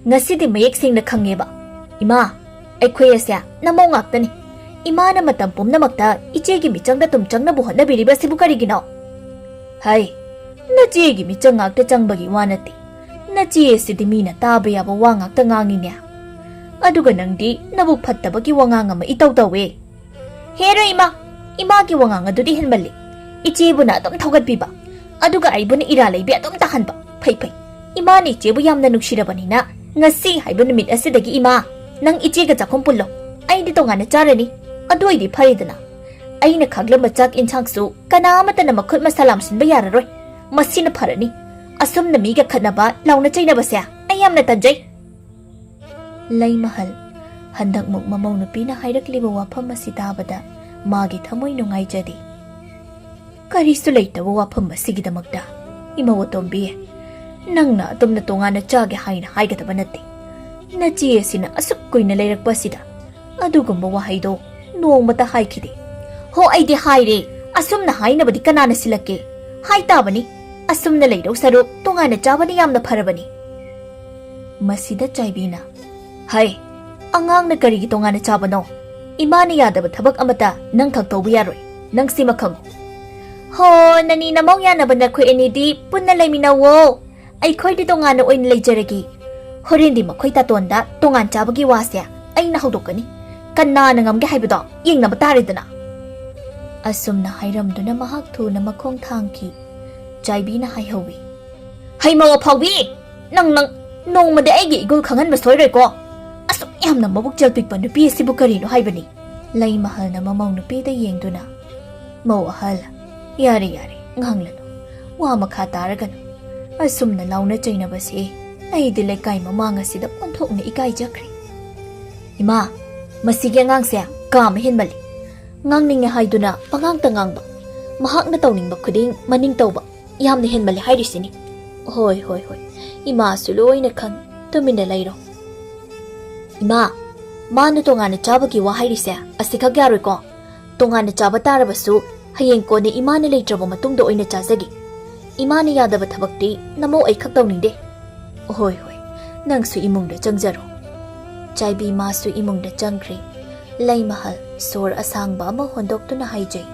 ꯉꯁꯤꯗꯤ ꯃꯌꯦꯛ ꯁꯦꯡꯅ ꯈꯪꯉꯦꯕ꯫ ꯏꯃꯥ, ꯑꯩꯈꯣꯏ ꯑꯁꯦ ꯅꯃꯧ ꯉꯥꯛꯇꯅꯤ꯫ ꯏꯃꯥꯅ ꯃꯇꯝ ꯄꯨꯝꯅꯃꯛꯇ ꯏꯆꯦꯒꯤ ꯃꯤꯆꯪꯗ ꯇꯨꯝ ꯆꯪꯅꯕ ꯍꯣꯠꯅꯕꯤꯔꯤꯕ ꯑꯁꯤꯕꯨ ꯀꯔꯤꯒꯤꯅꯣ?" "ꯍꯩ, ꯅꯆꯦꯒꯤ ꯃꯤꯆꯪ ꯉꯥꯛꯇ ꯆꯪꯕꯒꯤ ꯋꯥ ꯅꯠꯇꯦ꯫ ꯅꯆꯦ ꯑꯁꯤꯗꯤ ꯃꯤꯅ ꯇꯥꯕ ꯌꯥꯕ ꯋꯥ ꯉꯥꯛꯇ ꯉꯥꯡꯉꯤꯅꯦ꯫ ꯑꯗꯨꯒ ꯅꯪꯗꯤ ꯅꯕꯨꯛ ꯐꯠꯇꯕꯒꯤ ꯋꯥꯉꯥꯡ ꯑꯃ ꯏꯇꯧ ꯇꯧꯋꯦ꯫" "ꯍꯦꯔꯣ ꯏꯃꯥ, ꯏꯃꯥꯒꯤ ꯋꯥꯉꯥꯡ ꯑꯗꯨꯗꯤ ꯍꯦꯟꯃꯜꯂꯤ꯫ ꯏꯆꯦꯕꯨꯅ ꯑꯗꯨꯝ ꯊꯧꯒꯠꯄꯤꯕ, ꯑꯗꯨꯒ ꯑꯩꯕꯨꯅ ꯏꯔꯥ ꯂꯩꯕꯤ ꯑꯗꯨꯝ ꯇꯥꯍꯟꯕ꯫ ꯐꯩ, ꯐꯩ꯫ ꯏꯃꯥꯅ ꯏꯆꯦꯕꯨ ꯌꯥꯝꯅ ꯅꯨꯡꯁꯤꯔꯕꯅꯤꯅ "ꯉꯁꯤ ꯍꯥꯏꯕ ꯅꯨꯃꯤꯠ ꯑꯁꯤꯗꯒꯤ, ꯏꯃꯥ, ꯅꯪ ꯏꯆꯦꯒ ꯆꯥꯛꯈꯨꯝ ꯄꯨꯜꯂꯣ꯫ ꯑꯩꯗꯤ ꯇꯣꯉꯥꯟꯅ ꯆꯥꯔꯅꯤ꯫ ꯑꯗꯨ ꯑꯣꯏꯗꯤ ꯐꯔꯦꯗꯅ꯫ ꯑꯩꯅ ꯈꯥꯛꯂꯝꯕ ꯆꯥꯛ ꯏꯟꯁꯥꯡꯁꯨ ꯀꯅꯥ ꯑꯃꯠꯇꯅ ꯃꯈꯨꯠ ꯃꯁꯥ ꯂꯥꯝꯁꯤꯟꯕ ꯌꯥꯔꯔꯣꯏ꯫ ꯃꯁꯤꯅ ꯐꯔꯅꯤ꯫ ꯑꯁꯨꯝꯅ ꯃꯤꯒ ꯈꯠꯅꯕ, ꯂꯥꯎꯅ ꯆꯩꯅꯕꯁꯦ ꯑꯩ ꯌꯥꯝꯅ ꯇꯟꯖꯩ꯫" ꯂꯩꯃꯍꯜ, ꯍꯟꯗꯛꯃꯨꯛ ꯃꯃꯧ ꯅꯨꯄꯤꯅ ꯍꯥꯏꯔꯛꯂꯤꯕ ꯋꯥꯐꯝ ꯑꯁꯤ ꯇꯥꯕꯗ ꯃꯥꯒꯤ ꯊꯃꯣꯏ ꯅꯨꯡꯉꯥꯏꯖꯗꯦ꯫ "ꯀꯔꯤꯁꯨ ꯂꯩꯇꯕ ꯋꯥꯐꯝ ꯑꯁꯤꯒꯤꯗꯃꯛꯇ, ꯏꯃꯧ ꯑꯇꯣꯝꯕꯤ, ꯅꯪꯅ ꯑꯗꯨꯝꯅ ꯇꯣꯉꯥꯟꯅ ꯆꯥꯒꯦ ꯍꯥꯏꯅ ꯍꯥꯏꯒꯗꯕ ꯅꯠꯇꯦ꯫ ꯅꯆꯦ ꯑꯁꯤꯅ ꯑꯁꯨꯛ ꯀꯨꯏꯅ ꯂꯩꯔꯛꯄ ꯑꯁꯤꯗ ꯑꯗꯨꯒꯨꯝꯕ ꯋꯥꯍꯩꯗꯣ ꯅꯣꯡꯃꯇ ꯍꯥꯏꯈꯤꯗꯦ꯫" "ꯍꯣ, ꯑꯩꯗꯤ ꯍꯥꯏꯔꯦ꯫ ꯑꯁꯨꯝꯅ ꯍꯥꯏꯅꯕꯗꯤ ꯀꯅꯥꯅ ꯁꯤꯜꯂꯛꯀꯦ? ꯍꯥꯏ ꯇꯥꯕꯅꯤ꯫ ꯑꯁꯨꯝꯅ ꯂꯩꯗꯧ ꯁꯔꯨꯛ ꯇꯣꯉꯥꯟꯅ ꯆꯥꯕꯅ ꯌꯥꯝꯅ ꯐꯔꯕꯅꯤ꯫" ꯃꯁꯤꯗ ꯆꯥꯏꯕꯤꯅ, "ꯍꯩ, ꯑꯉꯥꯡꯅ ꯀꯔꯤꯒꯤ ꯇꯣꯉꯥꯟꯅ ꯆꯥꯕꯅꯣ? ꯏꯃꯥꯅ ꯌꯥꯗꯕ ꯊꯕꯛ ꯑꯃꯠꯇ ꯅꯪ ꯈꯛ ꯇꯧꯕ ꯌꯥꯔꯣꯏ꯫ ꯅꯪ ꯁꯤꯃ ꯈꯪꯉꯨ꯫" "ꯍꯣ, ꯅꯅꯤ ꯅꯃꯧ ꯌꯥꯅꯕ ꯅꯈꯣꯏ ꯑꯅꯤꯗꯤ ꯄꯨꯟꯅ ꯂꯩꯃꯤꯟꯅꯧꯋꯣ꯫ ꯑꯩꯈꯣꯏꯗꯤ ꯇꯣꯉꯥꯟꯅ ꯑꯣꯏꯅ ꯂꯩꯖꯔꯒꯦ꯫ ꯍꯣꯔꯦꯟꯗꯤ ꯃꯈꯣꯏ ꯇꯥꯇꯣꯟꯗ ꯇꯣꯉꯥꯟ ꯆꯥꯕꯒꯤ ꯋꯥꯁꯦ ꯑꯩꯅ ꯍꯧꯗꯣꯛꯀꯅꯤ꯫ ꯀꯅꯥꯅ ꯉꯝꯒꯦ ꯍꯥꯏꯕꯗꯣ ꯌꯦꯡꯅꯕ ꯇꯥꯔꯦꯗꯅ꯫" ꯑꯁꯨꯝꯅ ꯍꯥꯏꯔꯝꯗꯨꯅ ꯃꯍꯥꯛ ꯊꯨꯅ ꯃꯈꯣꯡ ꯊꯥꯡꯈꯤ꯫ ꯆꯥꯏꯕꯤꯅ ꯍꯥꯏꯍꯧꯋꯤ, "ꯍꯩꯃꯧ ꯑꯐꯥꯎꯕꯤ! ꯅꯪ, ꯅꯪ ꯅꯣꯡꯃꯗꯤ ꯑꯩꯒꯤ ꯏꯒꯨꯜ ꯈꯪꯍꯟꯕ ꯁꯣꯏꯔꯣꯏꯀꯣ꯫ ꯑꯁꯨꯛ ꯌꯥꯝꯅ ꯃꯕꯨꯛ ꯆꯦꯜ ꯄꯤꯛꯄ ꯅꯨꯄꯤ ꯑꯁꯤꯕꯨ ꯀꯔꯤꯅꯣ ꯍꯥꯏꯕꯅꯤ?" ꯂꯩꯃꯍꯜꯅ ꯃꯃꯧ ꯅꯨꯄꯤꯗ ꯌꯦꯡꯗꯨꯅ, "ꯃꯧ ꯑꯍꯜ, ꯌꯥꯔꯦ, ꯌꯥꯔꯦ, ꯉꯥꯡꯂꯅꯨ꯫ ꯋꯥ ꯃꯈꯥ ꯇꯥꯔꯒꯅꯨ꯫ ꯑꯁꯨꯝꯅ ꯂꯥꯎꯅ ꯆꯩꯅꯕꯁꯦ ꯑꯩꯗꯤ ꯂꯩꯀꯥꯏ ꯃꯃꯥꯡ ꯑꯁꯤꯗ ꯑꯣꯟꯊꯣꯛꯅ ꯏꯀꯥꯏꯖꯈ꯭ꯔꯦ꯫ ꯏꯃꯥ, ꯃꯁꯤꯒꯤ ꯑꯉꯥꯡꯁꯦ ꯀꯥ ꯑꯃ ꯍꯦꯟꯃꯜꯂꯤ꯫ ꯉꯥꯡꯅꯤꯡꯉꯦ ꯍꯥꯏꯗꯨꯅ ꯄꯉꯥꯡꯇ ꯉꯥꯡꯕ, ꯃꯍꯥꯛꯅ ꯇꯧꯅꯤꯡꯕ ꯈꯨꯗꯤꯡ ꯃꯅꯤꯡ ꯇꯧꯕ, ꯌꯥꯝꯅ ꯍꯦꯟꯃꯜꯂꯦ ꯍꯥꯏꯔꯤꯁꯤꯅꯤ꯫" "ꯍꯣꯏ, ꯍꯣꯏ, ꯍꯣꯏ, ꯏꯃꯥꯁꯨ ꯂꯣꯏꯅ ꯈꯪꯏ꯫ ꯇꯨꯃꯤꯟꯅ ꯂꯩꯔꯣ꯫" "ꯏꯃꯥ, ꯃꯥꯅ ꯇꯣꯉꯥꯟꯅ ꯆꯥꯕꯒꯤ ꯋꯥ ꯍꯥꯏꯔꯤꯁꯦ ꯑꯁꯤꯈꯛ ꯌꯥꯔꯣꯏꯀꯣ꯫ ꯇꯣꯉꯥꯟꯅ ꯆꯥꯕ ꯇꯥꯔꯕꯁꯨ ꯍꯌꯦꯡ ꯀꯣꯟꯅ ꯏꯃꯥꯅ ꯂꯩꯇ꯭ꯔꯕ ꯃꯇꯨꯡꯗ ꯑꯣꯏꯅ ꯆꯥꯖꯒꯦ꯫ ꯏꯃꯥꯅ ꯌꯥꯗꯕ ꯊꯕꯛꯇꯤ ꯅꯃꯧ ꯑꯩꯈꯛ ꯇꯧꯅꯤꯡꯗꯦ꯫" "ꯍꯣꯏ, ꯍꯣꯏ, ꯅꯪꯁꯨ ꯏꯃꯨꯡꯗ ꯆꯪꯖꯔꯣ꯫" ꯆꯥꯏꯕꯤ ꯃꯥꯁꯨ ꯏꯃꯨꯡꯗ ꯆꯪꯈ꯭ꯔꯦ꯫ ꯂꯩꯃꯍꯜ ꯁꯣꯔ ꯑꯁꯥꯡꯕ ꯑꯃ ꯍꯣꯟꯗꯣꯛꯇꯨꯅ ꯍꯥꯏꯖꯩ,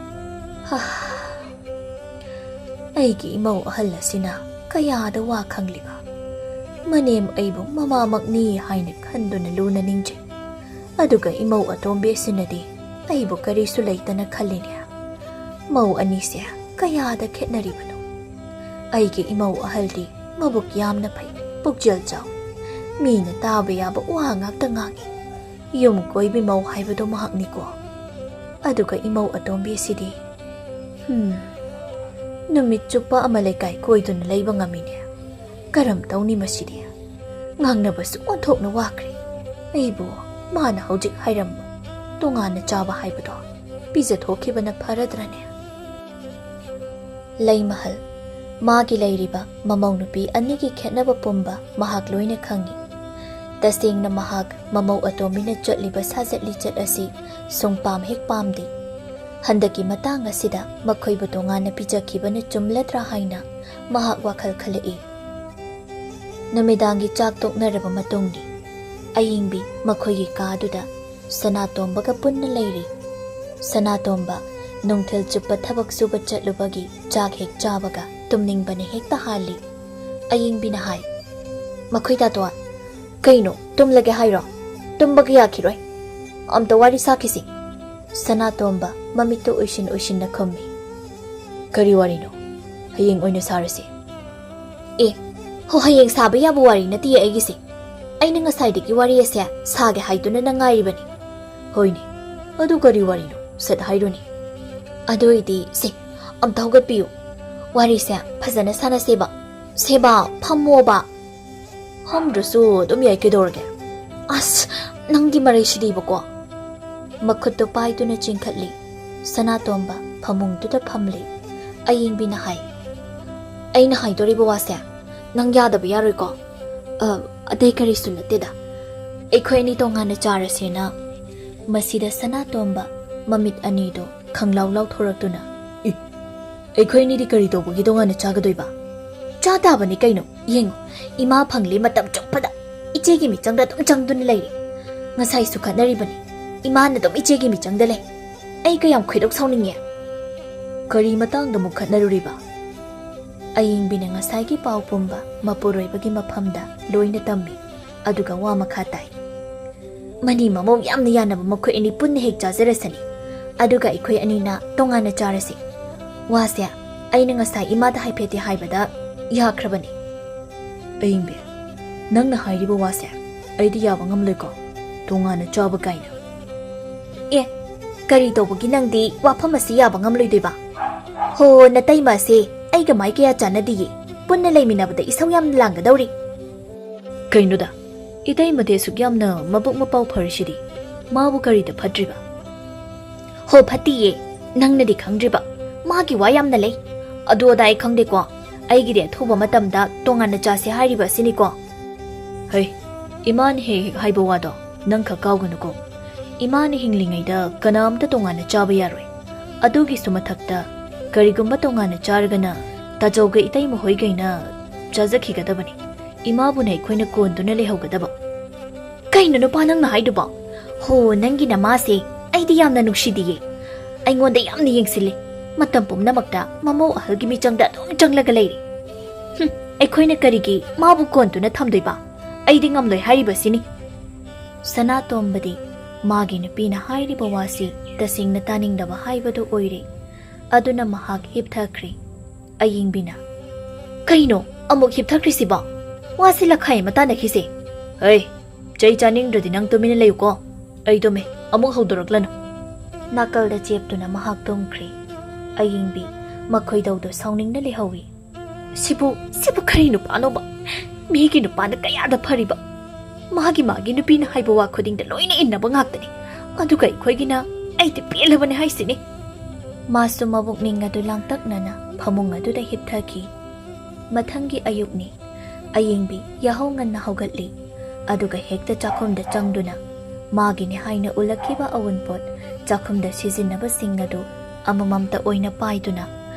"ꯍꯥ, ꯑꯩꯒꯤ ꯏꯃꯧ ꯑꯍꯜ ꯑꯁꯤꯅ ꯀꯌꯥꯗ ꯋꯥ ꯈꯪꯂꯤꯕ꯫ ꯃꯅꯦꯝ ꯑꯩꯕꯨ ꯃꯃꯥꯃꯛꯅꯤ ꯍꯥꯏꯅ ꯈꯟꯗꯨꯅ ꯂꯨꯅ ꯅꯤꯡꯖꯩ꯫ ꯑꯗꯨꯒ ꯏꯃꯧ ꯑꯇꯣꯝꯕꯤ ꯑꯁꯤꯅꯗꯤ ꯑꯩꯕꯨ ꯀꯔꯤꯁꯨ ꯂꯩꯇꯅ ꯈꯜꯂꯤꯅꯦ꯫ ꯃꯧ ꯑꯅꯤꯁꯦ ꯀꯌꯥꯗ ꯈꯦꯠꯅꯔꯤꯕꯅꯣ? ꯑꯩꯒꯤ ꯏꯃꯧ ꯑꯍꯜꯗꯤ ꯃꯕꯨꯛ ꯌꯥꯝꯅ ꯐꯩ, ꯄꯨꯛꯆꯦꯜ ꯆꯥꯎꯏ꯫ ꯃꯤꯅ ꯇꯥꯕ ꯌꯥꯕ ꯋꯥ ꯉꯥꯛꯇ ꯉꯥꯡꯉꯤ꯫ ꯌꯨꯝ ꯀꯣꯏꯕꯤ ꯃꯧ ꯍꯥꯏꯕꯗꯣ ꯃꯍꯥꯛꯅꯤꯀꯣ꯫ ꯑꯗꯨꯒ ꯏꯃꯧ ꯑꯇꯣꯝꯕꯤ ꯑꯁꯤꯗꯤ, ꯍꯝ, ꯅꯨꯃꯤꯠ ꯆꯨꯞꯄ ꯑꯃ ꯂꯩꯀꯥꯏ ꯀꯣꯏꯗꯨꯅ ꯂꯩꯕ ꯉꯝꯃꯤꯅꯦ꯫ ꯀꯔꯝ ꯇꯧꯅꯤ ꯃꯁꯤꯗꯤ? ꯉꯥꯡꯅꯕꯁꯨ ꯑꯣꯟꯊꯣꯛꯅ ꯋꯥꯈ꯭ꯔꯦ꯫ ꯑꯩꯕꯨ ꯃꯥꯅ ꯍꯧꯖꯤꯛ ꯍꯥꯏꯔꯝꯕ ꯇꯣꯉꯥꯟꯅ ꯆꯥꯕ ꯍꯥꯏꯕꯗꯣ ꯄꯤꯖꯊꯣꯛꯈꯤꯕꯅ ꯐꯔꯗ꯭ꯔꯅꯦ? ꯂꯩꯃꯍꯜ, ꯃꯥꯒꯤ ꯂꯩꯔꯤꯕ ꯃꯃꯧ ꯅꯨꯄꯤ ꯑꯅꯤꯒꯤ ꯈꯦꯠꯅꯕ ꯄꯨꯝꯕ ꯃꯍꯥꯛ ꯂꯣꯏꯅ ꯈꯪꯏ꯫ ꯇꯁꯦꯡꯅ ꯃꯍꯥꯛ ꯃꯃꯧ ꯑꯇꯣꯝꯕꯤꯅ ꯆꯠꯂꯤꯕ ꯁꯥꯖꯠ ꯂꯤꯆꯠ ꯑꯁꯤ ꯁꯨꯡꯄꯥꯝ ꯍꯦꯛ ꯄꯥꯝꯗꯦ꯫ ꯍꯟꯗꯛꯀꯤ ꯃꯇꯥꯡ ꯑꯁꯤꯗ ꯃꯈꯣꯏꯕꯨ ꯇꯣꯉꯥꯟꯅ ꯄꯤꯖꯈꯤꯕꯅ ꯆꯨꯝꯂꯗ꯭ꯔꯥ ꯍꯥꯏꯅ ꯃꯍꯥꯛ ꯋꯥꯈꯜ ꯈꯜꯂꯛꯏ꯫ ꯅꯨꯃꯤꯗꯥꯡꯒꯤ ꯆꯥꯛ ꯇꯣꯛꯅꯔꯕ ꯃꯇꯨꯡꯗꯤ ꯑꯌꯤꯡꯕꯤ ꯃꯈꯣꯏꯒꯤ ꯀꯥꯗꯨꯗ ꯁꯅꯥꯇꯣꯝꯕꯒ ꯄꯨꯟꯅ ꯂꯩꯔꯤ꯫ ꯁꯅꯥꯇꯣꯝꯕ ꯅꯨꯡꯊꯤꯜ ꯆꯨꯞꯄ ꯊꯕꯛ ꯁꯨꯕ ꯆꯠꯂꯨꯕꯒꯤ ꯆꯥꯛ ꯍꯦꯛ ꯆꯥꯕꯒ ꯇꯨꯝꯅꯤꯡꯕꯅ ꯍꯦꯛꯇ ꯍꯥꯜꯂꯤ꯫ ꯑꯌꯤꯡꯕꯤꯅ ꯍꯥꯏ, "ꯃꯈꯣꯏ ꯇꯥꯇꯣꯟ, ꯀꯩꯅꯣ, ꯇꯨꯝꯂꯒꯦ ꯍꯥꯏꯔꯣ? ꯇꯨꯝꯕꯒ ꯌꯥꯈꯤꯔꯣꯏ꯫ ꯑꯝꯇ ꯋꯥꯔꯤ ꯁꯥꯈꯤꯁꯤ꯫" ꯁꯅꯥꯇꯣꯝꯕ ꯃꯃꯤꯠꯇꯨ ꯎꯏꯁꯤꯟ ꯎꯏꯁꯤꯟꯅ ꯈꯨꯝꯃꯤ꯫ "ꯀꯔꯤ ꯋꯥꯔꯤꯅꯣ? ꯍꯌꯦꯡ ꯑꯣꯏꯅ ꯁꯥꯔꯁꯤ꯫" "ꯑꯦ, ꯍꯣ, ꯍꯌꯦꯡ ꯁꯥꯕ ꯌꯥꯕ ꯋꯥꯔꯤ ꯅꯠꯇꯤꯌꯦ ꯑꯩꯒꯤꯁꯦ꯫ ꯑꯩꯅ ꯉꯁꯥꯏꯗꯒꯤ ꯋꯥꯔꯤ ꯑꯁꯦ ꯁꯥꯒꯦ ꯍꯥꯏꯗꯨꯅ ꯅꯪ ꯉꯥꯏꯔꯤꯕꯅꯤ꯫" "ꯍꯣꯏꯅꯦ, ꯑꯗꯨ ꯀꯔꯤ ꯋꯥꯔꯤꯅꯣ? ꯁꯠ ꯍꯥꯏꯔꯣꯅꯦ꯫" "ꯑꯗꯨ ꯑꯣꯏꯗꯤ ꯁꯦ, ꯑꯝꯇ ꯍꯧꯒꯠꯄꯤꯌꯨ꯫ ꯋꯥꯔꯤꯁꯦ ꯐꯖꯅ ꯁꯥꯟꯅꯁꯦꯕ꯫ ꯁꯦꯕꯥ, ꯐꯝꯃꯣꯕ꯫" "ꯐꯝꯗ꯭ꯔꯁꯨ ꯑꯗꯨꯝ ꯌꯥꯏ, ꯀꯩꯗꯧꯔꯒꯦ?" "ꯑꯁ, ꯅꯪꯒꯤ ꯃꯔꯩꯁꯤꯗꯤꯕꯀꯣ꯫" ꯃꯈꯨꯠꯇꯨ ꯄꯥꯏꯗꯨꯅ ꯆꯤꯡꯈꯠꯂꯤ꯫ ꯁꯅꯥꯇꯣꯝꯕ ꯐꯃꯨꯡꯗꯨꯗ ꯐꯝꯂꯤ꯫ ꯑꯌꯤꯡꯕꯤꯅ ꯍꯥꯏ, "ꯑꯩꯅ ꯍꯥꯏꯗꯣꯔꯤꯕ ꯋꯥꯁꯦ ꯅꯪ ꯌꯥꯗꯕ ꯌꯥꯔꯣꯏꯀꯣ?" "ꯑ, ꯑꯇꯩ ꯀꯔꯤꯁꯨ ꯅꯠꯇꯦꯗ, ꯑꯩꯈꯣꯏ ꯑꯅꯤ ꯇꯣꯉꯥꯟꯅ ꯆꯥꯔꯁꯦꯅ꯫" ꯃꯁꯤꯗ ꯁꯅꯥꯇꯣꯝꯕ ꯃꯃꯤꯠ ꯑꯅꯤꯗꯨ ꯈꯪꯂꯥꯎ ꯂꯥꯎꯊꯣꯔꯛꯇꯨꯅ, "ꯏ, ꯑꯩꯈꯣꯏ ꯑꯅꯤꯗꯤ ꯀꯔꯤ ꯇꯧꯕꯒꯤ ꯇꯣꯉꯥꯟꯅ ꯆꯥꯒꯗꯣꯏꯕ? ꯆꯥ ꯇꯥꯕꯅꯤ ꯀꯩꯅꯣ꯫ ꯌꯦꯡꯉꯨ, ꯏꯃꯥ ꯐꯪꯂꯤ ꯃꯇꯝ ꯆꯨꯞꯄꯗ ꯏꯆꯦꯒꯤ ꯃꯤꯆꯪꯗ ꯑꯗꯨꯝ ꯆꯪꯗꯨꯅ ꯂꯩꯔꯦ꯫ ꯉꯁꯥꯏꯁꯨ ꯈꯠꯅꯔꯤꯕꯅꯤ꯫ ꯏꯃꯥꯅ ꯑꯗꯨꯝ ꯏꯆꯦꯒꯤ ꯃꯤꯆꯪꯗ ꯂꯩ꯫ ꯑꯩ ꯀꯌꯥꯝ ꯈꯣꯏꯗꯧ ꯁꯥꯎꯅꯤꯡꯉꯦ꯫" "ꯀꯔꯤ ꯃꯇꯥꯡꯗ ꯑꯃꯨꯛ ꯈꯠꯅꯔꯨꯔꯤꯕ?" ꯑꯌꯤꯡꯕꯤꯅ ꯉꯁꯥꯏꯒꯤ ꯄꯥꯎ ꯄꯨꯝꯕ ꯃꯄꯨꯔꯣꯏꯕꯒꯤ ꯃꯐꯝꯗ ꯂꯣꯏꯅ ꯇꯝꯃꯤ꯫ ꯑꯗꯨꯒ ꯋꯥ ꯃꯈꯥ ꯇꯥꯏ, "ꯃꯅꯤ ꯃꯃꯧ ꯌꯥꯝꯅ ꯌꯥꯅꯕ ꯃꯈꯣꯏ ꯑꯅꯤ ꯄꯨꯟꯅ ꯍꯦꯛ ꯆꯥꯖꯔꯁꯅꯤ꯫ ꯑꯗꯨꯒ ꯑꯩꯈꯣꯏ ꯑꯅꯤꯅ ꯇꯣꯉꯥꯟꯅ ꯆꯥꯔꯁꯤ꯫ ꯋꯥꯁꯦ ꯑꯩꯅ ꯉꯁꯥꯏ ꯏꯃꯥꯗ ꯍꯥꯏꯐꯦꯠꯇꯤ ꯍꯥꯏꯕꯗ ꯌꯥꯈ꯭ꯔꯕꯅꯤ꯫" "ꯑꯌꯤꯡꯕꯤ, ꯅꯪꯅ ꯍꯥꯏꯔꯤꯕ ꯋꯥꯁꯦ ꯑꯩꯗꯤ ꯌꯥꯕ ꯉꯝꯂꯣꯏꯀꯣ, ꯇꯣꯉꯥꯟꯅ ꯆꯥꯕ ꯀꯥꯏꯅ꯫ ꯑꯦ, ꯀꯔꯤ ꯇꯧꯕꯒꯤ ꯅꯪꯗꯤ ꯋꯥꯐꯝ ꯑꯁꯤ ꯌꯥꯕ ꯉꯝꯂꯣꯏꯗꯣꯏꯕ? ꯍꯣ, ꯅꯇꯩꯃ ꯑꯁꯦ ꯑꯩꯒ ꯃꯥꯏ ꯀꯌꯥ ꯆꯥꯟꯅꯗꯤꯌꯦ꯫ ꯄꯨꯟꯅ ꯂꯩꯃꯤꯟꯅꯕꯗ ꯏꯁꯧ ꯌꯥꯝꯅ ꯂꯥꯡꯒꯗꯧꯔꯤ꯫ ꯀꯩꯅꯣꯗ, ꯏꯇꯩꯃꯗꯤ ꯑꯁꯨꯛ ꯌꯥꯝꯅ ꯃꯕꯨꯛ ꯃꯄꯥꯎ ꯐꯔꯤꯁꯤꯗꯤ, ꯃꯥꯕꯨ ꯀꯔꯤꯗ ꯐꯠꯇ꯭ꯔꯤꯕ? ꯍꯣ, ꯐꯠꯇꯤꯌꯦ, ꯅꯪꯅꯗꯤ ꯈꯪꯗ꯭ꯔꯤꯕ꯫ ꯃꯥꯒꯤ ꯋꯥ ꯌꯥꯝꯅ ꯂꯩ꯫ ꯑꯗꯨ ꯑꯗꯥ ꯑꯩ ꯈꯪꯗꯦꯀꯣ, ꯑꯩꯒꯤꯗꯤ ꯑꯊꯨꯕ ꯃꯇꯝꯗ ꯇꯣꯉꯥꯟꯅ ꯆꯥꯁꯦ ꯍꯥꯏꯔꯤꯕ ꯑꯁꯤꯅꯤꯀꯣ꯫ ꯍꯩ, ꯏꯃꯥꯅ ꯍꯦꯛ ꯍꯦꯛ ꯍꯥꯏꯕ ꯋꯥꯗꯣ ꯅꯪ ꯈꯛ ꯀꯥꯎꯒꯅꯨꯀꯣ꯫ ꯏꯃꯥꯅ ꯍꯤꯡꯂꯤꯉꯩꯗ ꯀꯅꯥꯝꯇ ꯇꯣꯉꯥꯟꯅ ꯆꯥꯕ ꯌꯥꯔꯣꯏ꯫ ꯑꯗꯨꯒꯤꯁꯨ ꯃꯊꯛꯇ, ꯀꯔꯤꯒꯨꯝꯕ ꯇꯣꯉꯥꯟꯅ ꯆꯥꯔꯒꯅ, ꯇꯥꯆꯧꯒ ꯏꯇꯩꯃ ꯍꯣꯏꯒꯩꯅ ꯆꯥꯖꯈꯤꯒꯗꯕꯅꯤ꯫ ꯏꯃꯥꯕꯨꯅ ꯑꯩꯈꯣꯏꯅ ꯀꯣꯟꯗꯨꯅ ꯂꯩꯍꯧꯒꯗꯕ꯫ ꯀꯩꯅꯣ ꯅꯨꯄꯥ ꯅꯪꯅ ꯍꯥꯏꯗꯨꯕꯣ? ꯍꯣ, ꯅꯪꯒꯤ ꯅꯃꯥꯁꯦ ꯑꯩꯗꯤ ꯌꯥꯝꯅ ꯅꯨꯡꯁꯤꯗꯤꯌꯦ꯫ ꯑꯩꯉꯣꯟꯗ ꯌꯥꯝꯅ ꯌꯦꯡꯁꯤꯜꯂꯤ꯫ ꯃꯇꯝ ꯄꯨꯝꯅꯃꯛꯇ ꯃꯃꯧ ꯑꯍꯜꯒꯤ ꯃꯤꯆꯪꯗ ꯑꯗꯨꯝ ꯆꯪꯂꯒ ꯂꯩꯔꯤ꯫ ꯍꯨꯝ, ꯑꯩꯈꯣꯏꯅ ꯀꯔꯤꯒꯤ ꯃꯥꯕꯨ ꯀꯣꯟꯗꯨꯅ ꯊꯝꯗꯣꯏꯕ? ꯑꯩꯗꯤ ꯉꯝꯂꯣꯏ ꯍꯥꯏꯔꯤꯕꯁꯤꯅꯤ꯫ ꯁꯅꯥꯇꯣꯝꯕꯗꯤ ꯃꯥꯒꯤ ꯅꯨꯄꯤꯅ ꯍꯥꯏꯔꯤꯕ ꯋꯥꯁꯤ ꯇꯁꯦꯡꯅ ꯇꯥꯅꯤꯡꯗꯕ ꯍꯥꯏꯕꯗꯨ ꯑꯣꯏꯔꯦ꯫ ꯑꯗꯨꯅ ꯃꯍꯥꯛ ꯍꯤꯞꯊꯈ꯭ꯔꯦ꯫ ꯑꯌꯤꯡꯕꯤꯅ, "ꯀꯩꯅꯣ ꯑꯃꯨꯛ ꯍꯤꯞꯊꯈ꯭ꯔꯤꯁꯤꯕꯣ? ꯋꯥꯁꯤ ꯂꯈꯥꯏ ꯑꯃ ꯇꯥꯟꯅꯈꯤꯁꯦ꯫ ꯍꯩ, ꯆꯩ ꯆꯥꯅꯤꯡꯗ꯭ꯔꯗꯤ ꯅꯪ ꯇꯨꯃꯤꯟꯅ ꯂꯩꯌꯨꯀꯣ꯫ ꯑꯩ ꯇꯨꯝꯃꯦ, ꯑꯃꯨꯛ ꯍꯧꯗꯣꯔꯛꯂꯅꯨ꯫" ꯅꯥꯀꯜꯗ ꯆꯦꯞꯇꯨꯅ ꯃꯍꯥꯛ ꯇꯨꯝꯈ꯭ꯔꯦ꯫ ꯑꯌꯤꯡꯕꯤ ꯃꯈꯣꯏꯗꯧꯗꯨ ꯁꯥꯎꯅꯤꯡꯅ ꯂꯩꯍꯧꯏ꯫ "ꯁꯤꯕꯨ, ꯁꯤꯕꯨ ꯀꯔꯤ ꯅꯨꯄꯥꯅꯣꯕ? ꯃꯤꯒꯤ ꯅꯨꯄꯥꯅ ꯀꯌꯥꯗ ꯐꯔꯤꯕ? ꯃꯥꯒꯤ ꯃꯥꯒꯤ ꯅꯨꯄꯤꯅ ꯍꯥꯏꯕ ꯋꯥ ꯈꯨꯗꯤꯡꯗ ꯂꯣꯏꯅ ꯏꯟꯅꯕ ꯉꯥꯛꯇꯅꯤ꯫ ꯑꯗꯨꯒ ꯑꯩꯈꯣꯏꯒꯤꯅ, ꯑꯩꯗꯤ ꯄꯦꯜꯂꯕꯅꯦ ꯍꯥꯏꯁꯤꯅꯤ꯫" ꯃꯥꯁꯨ ꯃꯕꯨꯛꯅꯤꯡ ꯑꯗꯨ ꯂꯥꯡꯇꯛꯅꯅ ꯐꯃꯨꯡ ꯑꯗꯨꯗ ꯍꯤꯞꯊꯈꯤ꯫ ꯃꯊꯪꯒꯤ ꯑꯌꯨꯛꯅꯤ꯫ ꯑꯌꯤꯡꯕꯤ ꯌꯥꯍꯧ ꯉꯟꯅ ꯍꯧꯒꯠꯂꯤ꯫ ꯑꯗꯨꯒ ꯍꯦꯛꯇ ꯆꯥꯛꯈꯨꯝꯗ ꯆꯪꯗꯨꯅ ꯃꯥꯒꯤꯅꯤ ꯍꯥꯏꯅ ꯎꯂꯛꯈꯤꯕ ꯑꯎꯟꯄꯣꯠ, ꯆꯥꯛꯈꯨꯝꯗ ꯁꯤꯖꯤꯟꯅꯕꯁꯤꯡ ꯑꯗꯨ ꯑꯃꯃꯝꯇ ꯑꯣꯏꯅ ꯄꯥꯏꯗꯨꯅ